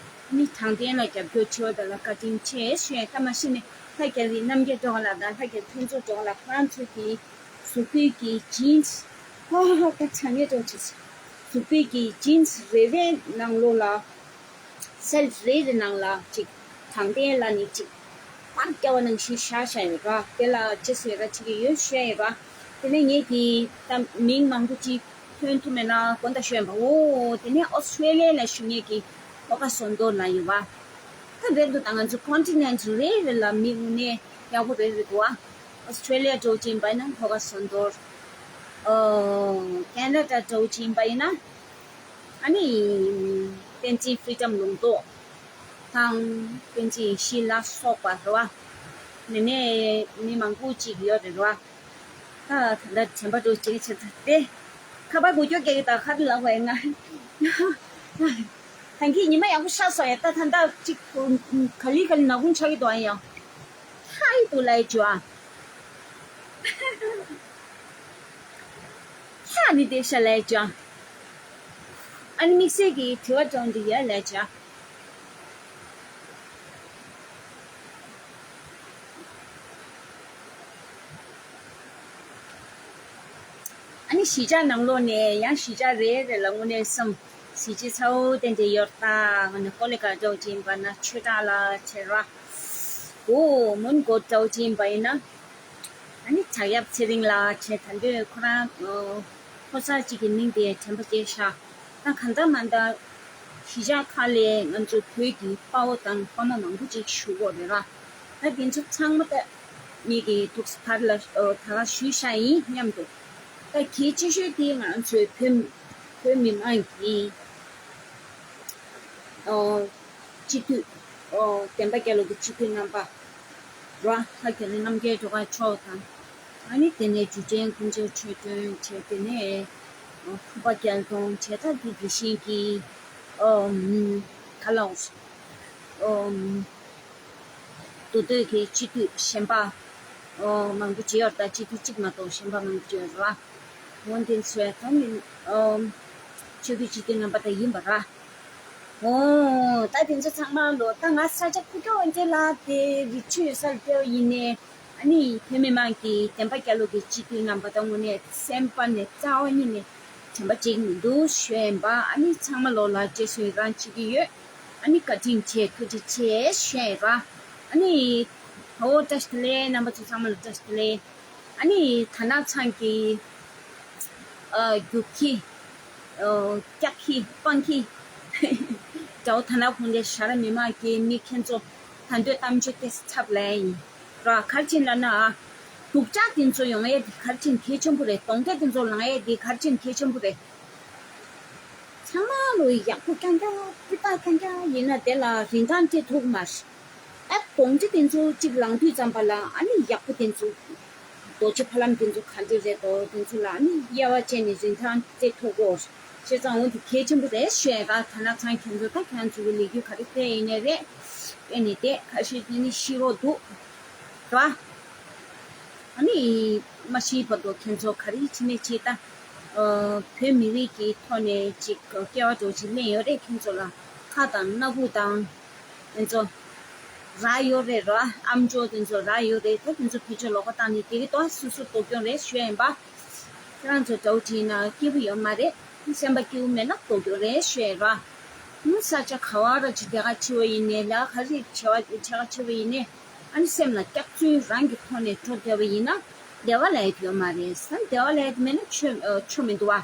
ནི་དྲང་བདེན་ལ་རྒྱབ་སྐྱོར་བྱེད་པ་དེ་ལ་བཀའ་དྲིན་ཆེ་ཞུ་ཡ་ཡིན། ད་མ་གཞི་ནས་ལྷ་རྒྱ་རི་རྣམ་རྒྱལ་སྒྲོལ་དཀར་ལགས་དང་ལྷ་རྒྱ་རི་ཕུན་ཚོགས་སྒྲོལ་དཀར་ལགས་ཁོ་རང་ཚོ་གི་གཟུགས་པོའི་གི་ཇིན་སི། ཧ་ཧ་ཧ། ད་ཆ་ངེས་འགྲོ་བྱེད། གཟུགས་པོའི་གི་ཇིན་སི་རེ་རེ་ནང་ལོགས་ལ། སེལ་རེ་རེ་ནང་ལ་ཅིག་དྲང་བདེན་ལ་ནི་ཅིག་པར་རྒྱག་པ་ནང་བཞིན་བཞག་བཞག་ཡོད་ར། དེ་ལ་རྗེས་སུ་ཡི་རང་བྱེད་ཀྱི་ཡོད་ཞུ་ཡ་ཡིན་ར། དེ་ནས་ངེད་ཀྱིས་ད་མིང་མང་པོ་ཅིག་ཐོན་ཐུབ་མེད་ན་དགོངས་དག་ཞུ་ཡ་ཡིན་པ། འོ། དེ་ནས་ཨོ་སི་ཁྲེ་ལི་ཡ་ལ་བཞུགས་མཁན་གྱི་ལྷོ་ཁ་བསོད་རྡོར་ལགས་ཡིན་པ། ད་རྦད་དེ་ད་ང་ཚོ་ཀོན་ཊི་ནེན་ཊི་རེ་རེ་ལ་མི་དངོས་གནས་ཡག་པོ་རེ་རེ་འདུག་ཨ། ཨོ་སི་ཁྲེ་ལི་ཡ་འདྲ་བོ་ཅིག་ཡིན་པ་ཡིན་ན་ལྷོ་ཁ་བསོད་རྡོར། ཨོ། ཁེ་ན་ཌ་འདྲ་བོ་ཅིག་ཡིན་པ་ཡིན་ན། ཨ་ནི། བསྟན་འཛིན་ཕི་རི་ཌམ་ལུང་རྟོགས་དང་། བསྟན་འཛིན་ཡེ་ཤེས་ལ་སོགས་པ་རེད་བ། དེ་ནས་མི་མང་པོ་ཅིག་ཡོད་རེད་བ། ད་ད་ལྟ་དྲན་པ་འདྲ་བོ་ཅིག་བྱེད་ཚར་ཏེ། ཁ་པར་འགུལ་སྐྱོད་རྒྱག་གི། ད་ཁ་ལ་བས་ང་། ད་གིན་ཉི་མ་ཡག་པོ་ཤར་སོང་ཡ། ད་ད་ད་ཅིག་ག་ལེ་ག་ལེ་ནག་ཁུང་ཆགས་ཀྱི་འདུག་ཨ། ཡང་ཧ་ཡི་འདུག་ལབ་ཡ་བྱུང་ཨ། ཧ་ནི་དེ་ཤ་ལབ་ཡ་བྱུང་ཨ། ཨ་ནི་དམིགས་བསལ་གྱི་དྲི་བ་དྲང་འདི་ཡ་ལབ་ཡ་བྱུང་ཨ། ཨ་ནི་གཞིས་ཆགས་ནང་ལོགས་ནས་ཡང་གཞིས་ཆགས་རེ་རེ་ལ་དངོས་གནས་སེམས་གཟི་བརྗིད་ཚ་བོ་དེ་འདྲ་ཡོད་ད། ང་ནི་ཀོ་ལི་གྷལ་འདྲ་བོ་ཅིག་ཡིན་པ་ན། ཆོས་གྲགས་ལགས་བྱས་ར། འོ། མོན་གྷོ་འདྲ་བོ་ཅིག་ཡིན་པ་ཡིན་ན། ཨ་ནི་བྲག་གཡབ་ཚེ་རིང་ལགས་བྱས། ད་འདོད་ཁོ་རང་ཕོ་གསར་གཅིག་གི་མིང་དེ་དྲན་པ་སྐྱེས་ཤག་ད་གང་ལྟར་མ་ལྟར་གཞིས་ཆགས་ཁག་ལས་ང་ཚོ་བོད་ཀྱི་དཔའ་བོ་དང་དཔའ་མོ་མང་པོ་ཅིག་བཞུགས་ཡོད་རེད་ར། ད་དེ་ཚོ་ཚང་མ་ད་ངེད་ཀྱིས་ཐུགས་ཕར་ལ་ད་ག་ཞུས་བཞག་ཡིན་སྙམ་འདུག་ད་གལ་ཆེ་ཤོས་དེ་ང་ཚོའི་བོད་བོད་མི་མང་གི་སྤྱི་འཐུས། བསྟན་པ་རྒྱལ་ལོ་གི་སྤྱི་འཐུས་རྣམ་པ་ར། ལྷ་རྒྱ་རི་རྣམ་རྒྱལ་སྒྲོལ་དཀར་མཆོག་དང་། ཨ་ནི་དེ་ནས་འཇུ་ཆེན་ཀུན་མཁྱེན་ཆོས་སྒྲོན་བྱས། དེ་ནས་ཕུར་པ་རྒྱལ་མཐོང་བྱས། ད་དེ་དེ་བཞིན་གྱི་ག་ལ་འོ། མདོ་སྟོད་ཀྱི་སྤྱི་འཐུས་གཞན་པ་མང་པོ་ཅིག་ཡོད་རེད། ད་སྤྱི་འཐུས་གཅིག་མ་གཏོགས་གཞན་པ་མང་པོ་ཅིག་ཡོད་རེད་བ། འོ་འདི་ཚོས་ད་ནི་ཆོས་ཀྱི་སྤྱི་འཐུས་རྣམ་པ་ད་ཡིན་པ་ར། འོ། ད་དེ་ཚོ་ཚང་མ་ལོ། ད་ང་ས་ཆ་ཕུ་ཀྱོ་འོན་ཏེ་ལ་དེ་རི་ཆུ་ཡོད་སར་བལྟས་པ་ཡིན་ནའི། ཨ་ནི་བོད་མི་མང་གིས་བསྟན་པ་རྒྱལ་ལོ་གི་སྤྱི་འཐུས་རྣམ་པ་དང་དངོས་གནས་སེམས་པ་ནས་རྩ་བ་ཉིད་ནས་དྲན་པ་བརྗེད་ཀྱི་མི་འདུག་ཞུ་ཡིན་པ། ཨ་ནི་ཚང་མ་ལོ་ལ་རྗེས་སུ་ཡི་རང་བྱེད་ཀྱི་ཡོད། ཨ་ནི་བཀའ་དྲིན་ཆེ་ཐུགས་རྗེ་ཆེ་ཞུ་ཡིན་པ། ཨ་ནི་ཧོ་བཀྲ་ཤིས་བདེ་ལེགས། རྣམ་པ་ཚོ་ཚང་མ་ལ་བཀྲ་ཤིས་བདེ་ལེགས། ཨ་ནི་དར་ནག་ཚང་གི་ཨ་རྒྱུག་ཁྱི། ཨོ། སྐྱག་ཁྱི་སྤང་ཁྱི། དགྲ་བོ་དར་ནག་ཁོང་དེ་ཤ་ར་མི་མང་གི་མི་ཁྱེད་ཚོ་ད་འདོད་གཏམ་བརྗོད་དེ་ཚབ་ལ་ཡིན་ར། ག་རེ་བྱས་ལབ་ན། སྡུག་ཅག་དེ་ཚོ་ཡོང་ཡས་དེ་ག་རེ་བྱས་གལ་ཆེན་པོ་རེད། གདོན་བགེགས་དེ་ཚོ་ལངས་ཡས་དེ་ག་རེ་བྱས་གལ་ཆེན་པོ་རེད། ཚང་མ་ལོ་ཡག་པོ་རྐྱང་རྐྱང་སྤུས་དག་རྐྱང་རྐྱང་ཡིན་ན་དེ་ལ་རིན་ཐང་སྤྲད་ཐུབ་མ་རེད། ཨ་གདོན་བགེགས་དེ་ཚོ་གཅིག་ལངས་དུས་ཙམ་པ་ལ་ཨ་ནི་ཡག་པོ་དེ་ཚོ། རྡོ་རྗེ་ཕ་ལམ་དེ་ཚོ་ག་འདྲ་རེད་དོ། དེ་ཚོ་ལ་ཨ་ནི་དབྱེ་བ་བྱས་ནས་རིན་ཐང་སྤྲད་ཐུབ་ཀྱི་ཡོད། བྱས་ཙང་འོ་འདི་གལ་ཆེན་པོ་རེད་ཞུ་ཡ་ད། ད་ནག་ཚང་ཁྱོད་ཚོ་ད་ཁྱོད་ཚོ་གི་ལས་འགུལ་ག་རེ་སྤེལ་ཡིན་ནའི་རེད། སྤེལ་ནས་བསྡད་ཁ་ཤས་དེ་ནི་ཤི་རོགས་འདུག་ར། ཨ་ནི་མ་ཤི་བར་དུ་ཁྱོད་ཚོ་ག་རེ་བྱེད་ནས་བྱེད་ད། བོད་མི་རིགས་ཀྱི་ཐོག་ནས་ཅིག་སྐྱེ་བ་འགྲོ་ཅིག་ལེན་ཡོད་རེད། ཁྱོད་ཚོ་ལ་ཁ་དང་སྣ་ཁུག་དང་། དེ་ཚོ་རག་ཡོད་རེད་ར། ཨམ་ཅོག་དེ་ཚོ་རག་ཡོད་རེད། ད་དེ་ཚོ་བེད་སྤྱོད་ལོག་པ་བཏང་ནས་དེ་གི་ཏོག་སོ་སོ་སྡུག་གྱོང་རེད་ཞུ་ཡ་ཡིན་པ། ཁྱེད་རང་ཚོ་དགྲ་བོ་བྱེད་ན་སྐྱིད་པོ་ཡོད་མ་རེད། སེམས་པ་སྐྱིད་པོ་མེད་ན་སྡུག་གྱོང་རེད་ཞུ་ཡ་ཡིན་ར། ཨུམ། ས་ཆ་ག་བ་ར་ཅིག་བསྡད་ག་ཕྱི་པ་ཡིན་ནའི་ལ་ག་རེ་བྱེད་པ་བྱེད་ག་ཕྱི་པ་ཡིན་ནའི། ཨ་ནི་སེམས་ལ་སྐྱག་རྫུན་རང་གི་ཐོག་ནས་འགྲོ་བསྡད་པ་ཡིན་ན་བདེ་བ་ལབ་ཡ་ཡོད་མ་རེད། ས་བདེ་བ་ལབ་ཡ་མེད་ན་ཆོས་ཨ་ཆོས་མི་འདུག་བ།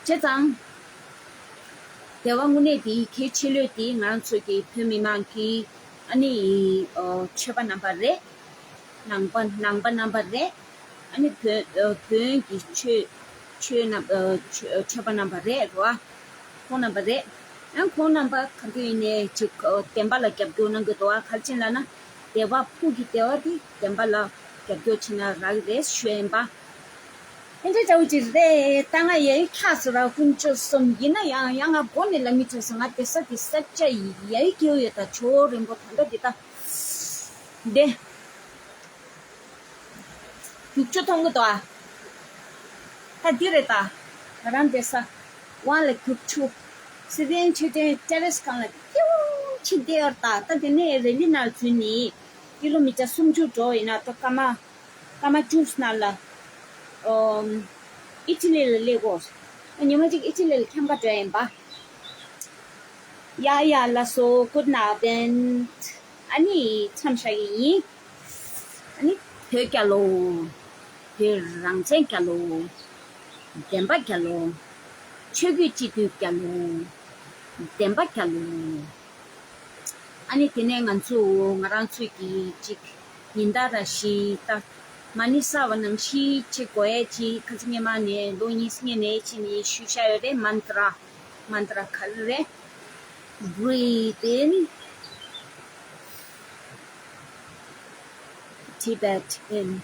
བྱས་ཙང་བདེ་བ་དངོས་གནས་དེ་གལ་ཆེ་ལོས་དེ་ང་རང་ཚོ་གི་བོད་མི་མང་གི་ཨ་ནི་ཨ་ཆོས་པ་རྣམ་པ་རེད། ནང་པ་ནང་པ་རྣམ་པ་རེད། ཨ་ནི་བོན་ཨ་བོན་གྱི་ཆོས་ཆོས་རྣམ་ཨ་ཆོས་ཆོས་པ་རྣམ་པ་རེད་རོ། ཁོང་རྣམ་པ་རེད། ཡང་ཁོང་རྣམ་པ་ག་དུས་ཡིན་ནའི་ཅིག་ཨ་བདེན་པ་ལ་རྒྱབ་སྐྱོར་གནང་གི་འདུག་བ། ག་རེ་བྱས་ལབ་ན་བདེ་བ་ཕུགས་ཀྱི་བདེ་བ་དེ་བདེན་པ་ལ་རྒྱབ་སྐྱོར་བྱས་ན་རག་གི་རེད་ཞུ་ཡ་ཡིན་པ། ཨེ་འདྲ་འདྲ་བོ་ཅིག་རེད། ད་ང་ཡ་ཡི་ཁྱག་སོ་ར་དཀོན་མཆོག་གསུམ། ཡིན་ན་ཡང་ཡང་ང་མགོ་ནས་ལ་མི་ཐོས་སོང་། ང་བསྡད་ས་དེ་ས་ཆ་ཡ་ཡི་སྐྱེ་བོ་ཡོད་ད་ཇོ་རིན་པོ་ད་ལྟ་འདི་ད་འདི། རྒྱུག་ཆུ་མཐོང་གི་འདུག་ཨ། ད་འདི་རེད་ད། ང་རང་བསྡད་ས་དབང་ལ་རྒྱུག་ཆུ། སི་པན་ཆོས་སྒྲོན་ཏེ་རེ་སི་སྒང་ལ་ཏིའུ་ཆི་བསྡད་ཡོད་ད། ད་དེ་ནས་རེ་ལི་ནར་འཛུལ་ནས་ཀི་ལོ་མི་ཊར་སུམ་ཅུ་འགྲོ་ཡིན་ན་ད་ཀ་མ་ཀ་མ་ཅུས་ནང་ལ་ཨོ་ཨི་ཊ་ལི་ལ་སླེབས་གོ། ཉི་མ་གཅིག་ཨི་ཊ་ལི་ལ་འཁྱམ་ག་འགྲོ་ཡིན་པ། ཡ་ཡ་ལགས་སོ། Guten Abend། ཨ་ནི་མཚམས་བཞག་གི་ཡིན། ཨ་ནི་བོད་རྒྱལ་ལོ། བོད་རང་བཙན་རྒྱལ་ལོ། བདེན་པ་རྒྱལ་ལོ། ཆོས་བརྒྱུད་སྤྱི་འཐུས་རྒྱལ་ལོ། བདེན་པ་རྒྱལ་ལོ། ཨ་ནི་དེ་ནས་ང་ཚོ་ང་རང་ཚོས་ཀྱི་ཅིག་ཉིན་ལྟར་ར་ཞིག་ད་མ་ཎི་བསགས་པ་ནང་བཞིན་བྱེད་དགོས་ཡས་ཅིག་ཁ་སང་སྔོན་མ་ནས་ལོ་གཉིས་སྔོན་ནས་ཕྱིན་ནས་ཞུས་བཞག་ཡོད་རེད། མནྟྲ། མནྟྲ་ག་རེ་རེད། Breathe in, Tibet in.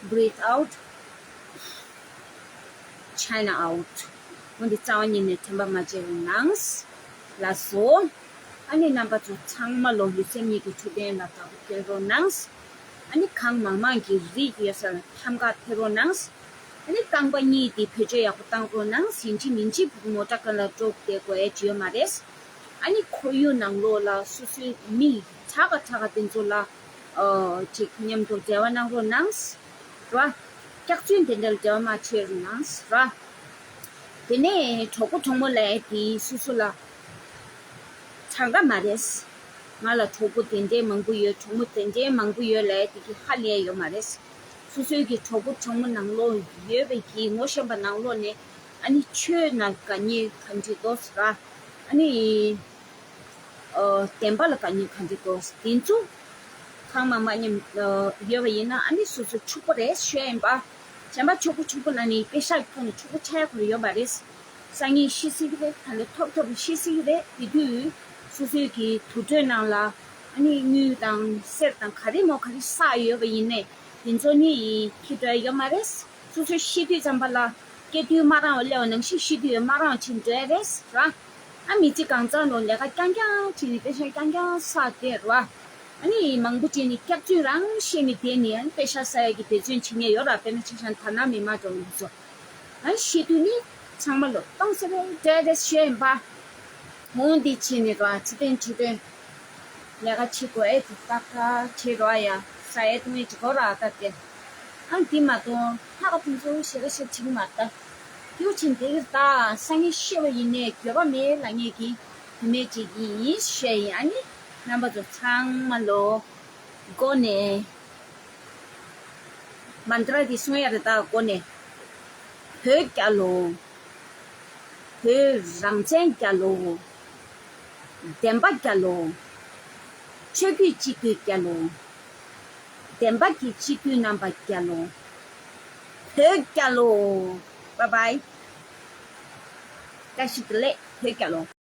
Breathe out, China out. འོ་འདི་རྩ་བ་ཉིད་ནས་དྲན་པ་མ་བརྗེད་རོགས་གནང་། ལགས་སོ། ཨ་ནི་རྣམ་པ་ཚོ་ཚང་མ་ལོ་ལུས་སེམས་གཉིས་ཀྱི་འཕྲོད་བསྟེན་ལ་བདག་པོ་སྐྱོན་རོགས་གནང་། ཨ་ནི་གང་མང་མང་གི་རིགས་ཡོད་ས་ལ་ཐམ་ག་ཐེ་རོགས་གནང་། ཨ་ནི་རྐང་པ་གཉིས་དེ་བེད་སྤྱོད་ཡག་པོ་བཏང་རོགས་གནང་། ཡིན་གཅིག་མིན་གཅིག་བུ་མོ་ཊ་ཀ་ལ་འགྲོ་བསྡད་དགོས་ཡས་ཅི་ཡོད་མ་རེད། ཨ་ནི་ཁོར་ཡུག་ནང་ལོགས་ལ་སོ་སོའི་མི་ཁྲ་ཁ་ཁྲ་ཁ་དེ་ཚོ་ལ་ཨ་ཅིག་མཉམ་དུ་འབྲེལ་བ་གནང་རོགས་གནང་། ར། སྐྱག་རྫུན་དེ་འདྲ་ལ་འབྲེལ་བ་མ་བྱེད་རོགས་གནང་། ར། དེ་ནས་གྲོགས་པོ་གྲོགས་མོ་ལབ་ཡས་དེ་སོ་སོ་ལ་གྲངས་ཀ་མ་རེད། ང་ལ་གྲོགས་པོ་དེ་འདྲའི་མང་པོ་ཡོད། གྲོགས་མོ་དེ་འདྲའི་མང་པོ་ཡོད་ལབ་ཡས་དེ་གི་ཧ་ལས་ཡོད་མ་རེད། སོ་སོའི་གི་གྲོགས་པོ་གྲོགས་མོ་ནང་ལོགས་ཡོད་པའི་གི་ངོ་ཤེས་པ་ནང་ལོགས་ནས་ཨ་ནི་ཆོས་ན་དགའ་ཉེ་ག་འདྲ་འདུག་ཟེར་ར། ཨ་ནི་ཨ་བདེན་པ་ལ་དགའ་ཉེ་ག་འདྲ་འདུག་དེ་ཚོ་གང་མང་མང་མཉམ་ཨ་ཡོད་པ་ཡིན་ན་ཨ་ནི་སོ་སོ་ཕྱུག་པོ་རེད་ཞུ་ཡ་ཡིན་པ། གཞན་པ་ཕྱུག་པོ་ཕྱུག་པོ་ལབ་ནས་པེ་ཤག་གི་ཐོག་ནས་ཕྱུག་པོ་ཆགས་ཡ་ཁོ་རང་ཡོད་མ་རེད། སང་ཉིན་ཤི་སྲིད་ཀྱི་རེད། ད་ལྟ་ཐོབ་ཐོབ་ཤི་སྲིད་ཀྱི་རེད། དེ་དུས་སོ་སོའི་གི་དུར་ཁྲོད་ནང་ལ་ཨ་ནི་དངུལ་དང་གསེར་དང་ག་རེ་མོ་ག་རེ་བསགས་ཡོད་པ་ཡིན་ནའི་དེ་ཚོ་ནི་འཁྱེར་འགྲོ་ཡ་ཡོད་མ་རེད། སོ་སོ་ཤི་དུས་ཙམ་པ་ལ་སྐྱེ་དུས་མ་རངས་པ་སླེབས་པ་ནང་བཞིན་ཤི་དུས་མ་རངས་ཕྱིན་འགྲོ་ཡ་རེད་ར། ཨ་མི་ཚེ་གང་ཚང་ལོ་ལས་ཀ་རྐྱང་རྐྱང་བྱས་ནས་པེ་ཤག་རྐྱང་རྐྱང་བསགས་བསྡད་ར། ཨ་ནི་མང་པོ་བྱས་ནས་སྐྱག་རྫུན་རང་བཤད་ནས་བསྡད་ནས་ཨ་ནི་པེ་ཤག་བསགས་ཡ་གི་འབད་བརྩོན་བྱེད་མཁན་ཡོད་ར། དཔེར་ན་ཆ་བཞག་ན་ཐ་ན་མི་མང་འགྲོ་མི་ཚོ། ཨ་ཤི་དུས་ནི་ཚང་མ་ལོ་སྟོང་ཟེར་བའི་འདྲ་རེད་ཞུ་ཡིན་པ། འོང་འདི་ཕྱིན་ནི་ར་ཚེ་བརྟན་ཁྲི་སྟོན། ལས་ཀ་བྱེད་དགོས་ཨེ་དེ་ཏག་ཏག་བྱེད་རོགས་ཡ། ཟ་ཡས་བཏུང་ཡས་ཅིག་དགོས་ར་ད་དེ། ཨ་འདི་མ་གཏོང་ལྷག་དེ་ཚོ་ཞེ་ག་ཞེ་བྱེད་ཀྱི་མ་ད། རྒྱུ་ཆེན་དེ་གིར་ད་སང་ཉིན་ཤི་བ་ཡིན་ནས་འགྱོད་པ་མེད་ལ་ངེད་ཀྱི་བུད་མེད་ཅིག་ཡིན་ཞེས་ཡིན། ཨ་ནི་རྣམ་པ་ཚོ་ཚང་མ་ལོ་མགོ་ནས། མནྟྲ་འདི་གསུང་ཡ་རེད་ད་མགོ་ནས། བོད་རྒྱལ་ལོ། བོད་རང་བཙན་རྒྱལ་ལོ། བདེན་པ་རྒྱལ་ལོ། ཆོས་བརྒྱུད་སྤྱི་འཐུས་རྒྱལ་ལོ། བདེན་པ་གི་སྤྱི་འཐུས་རྣམ་པ་རྒྱལ་ལོ། བོད་རྒྱལ་ལོ། Bye bye། བཀྲ་ཤིས་བདེ་ལེགས། བོད་རྒྱལ་ལོ།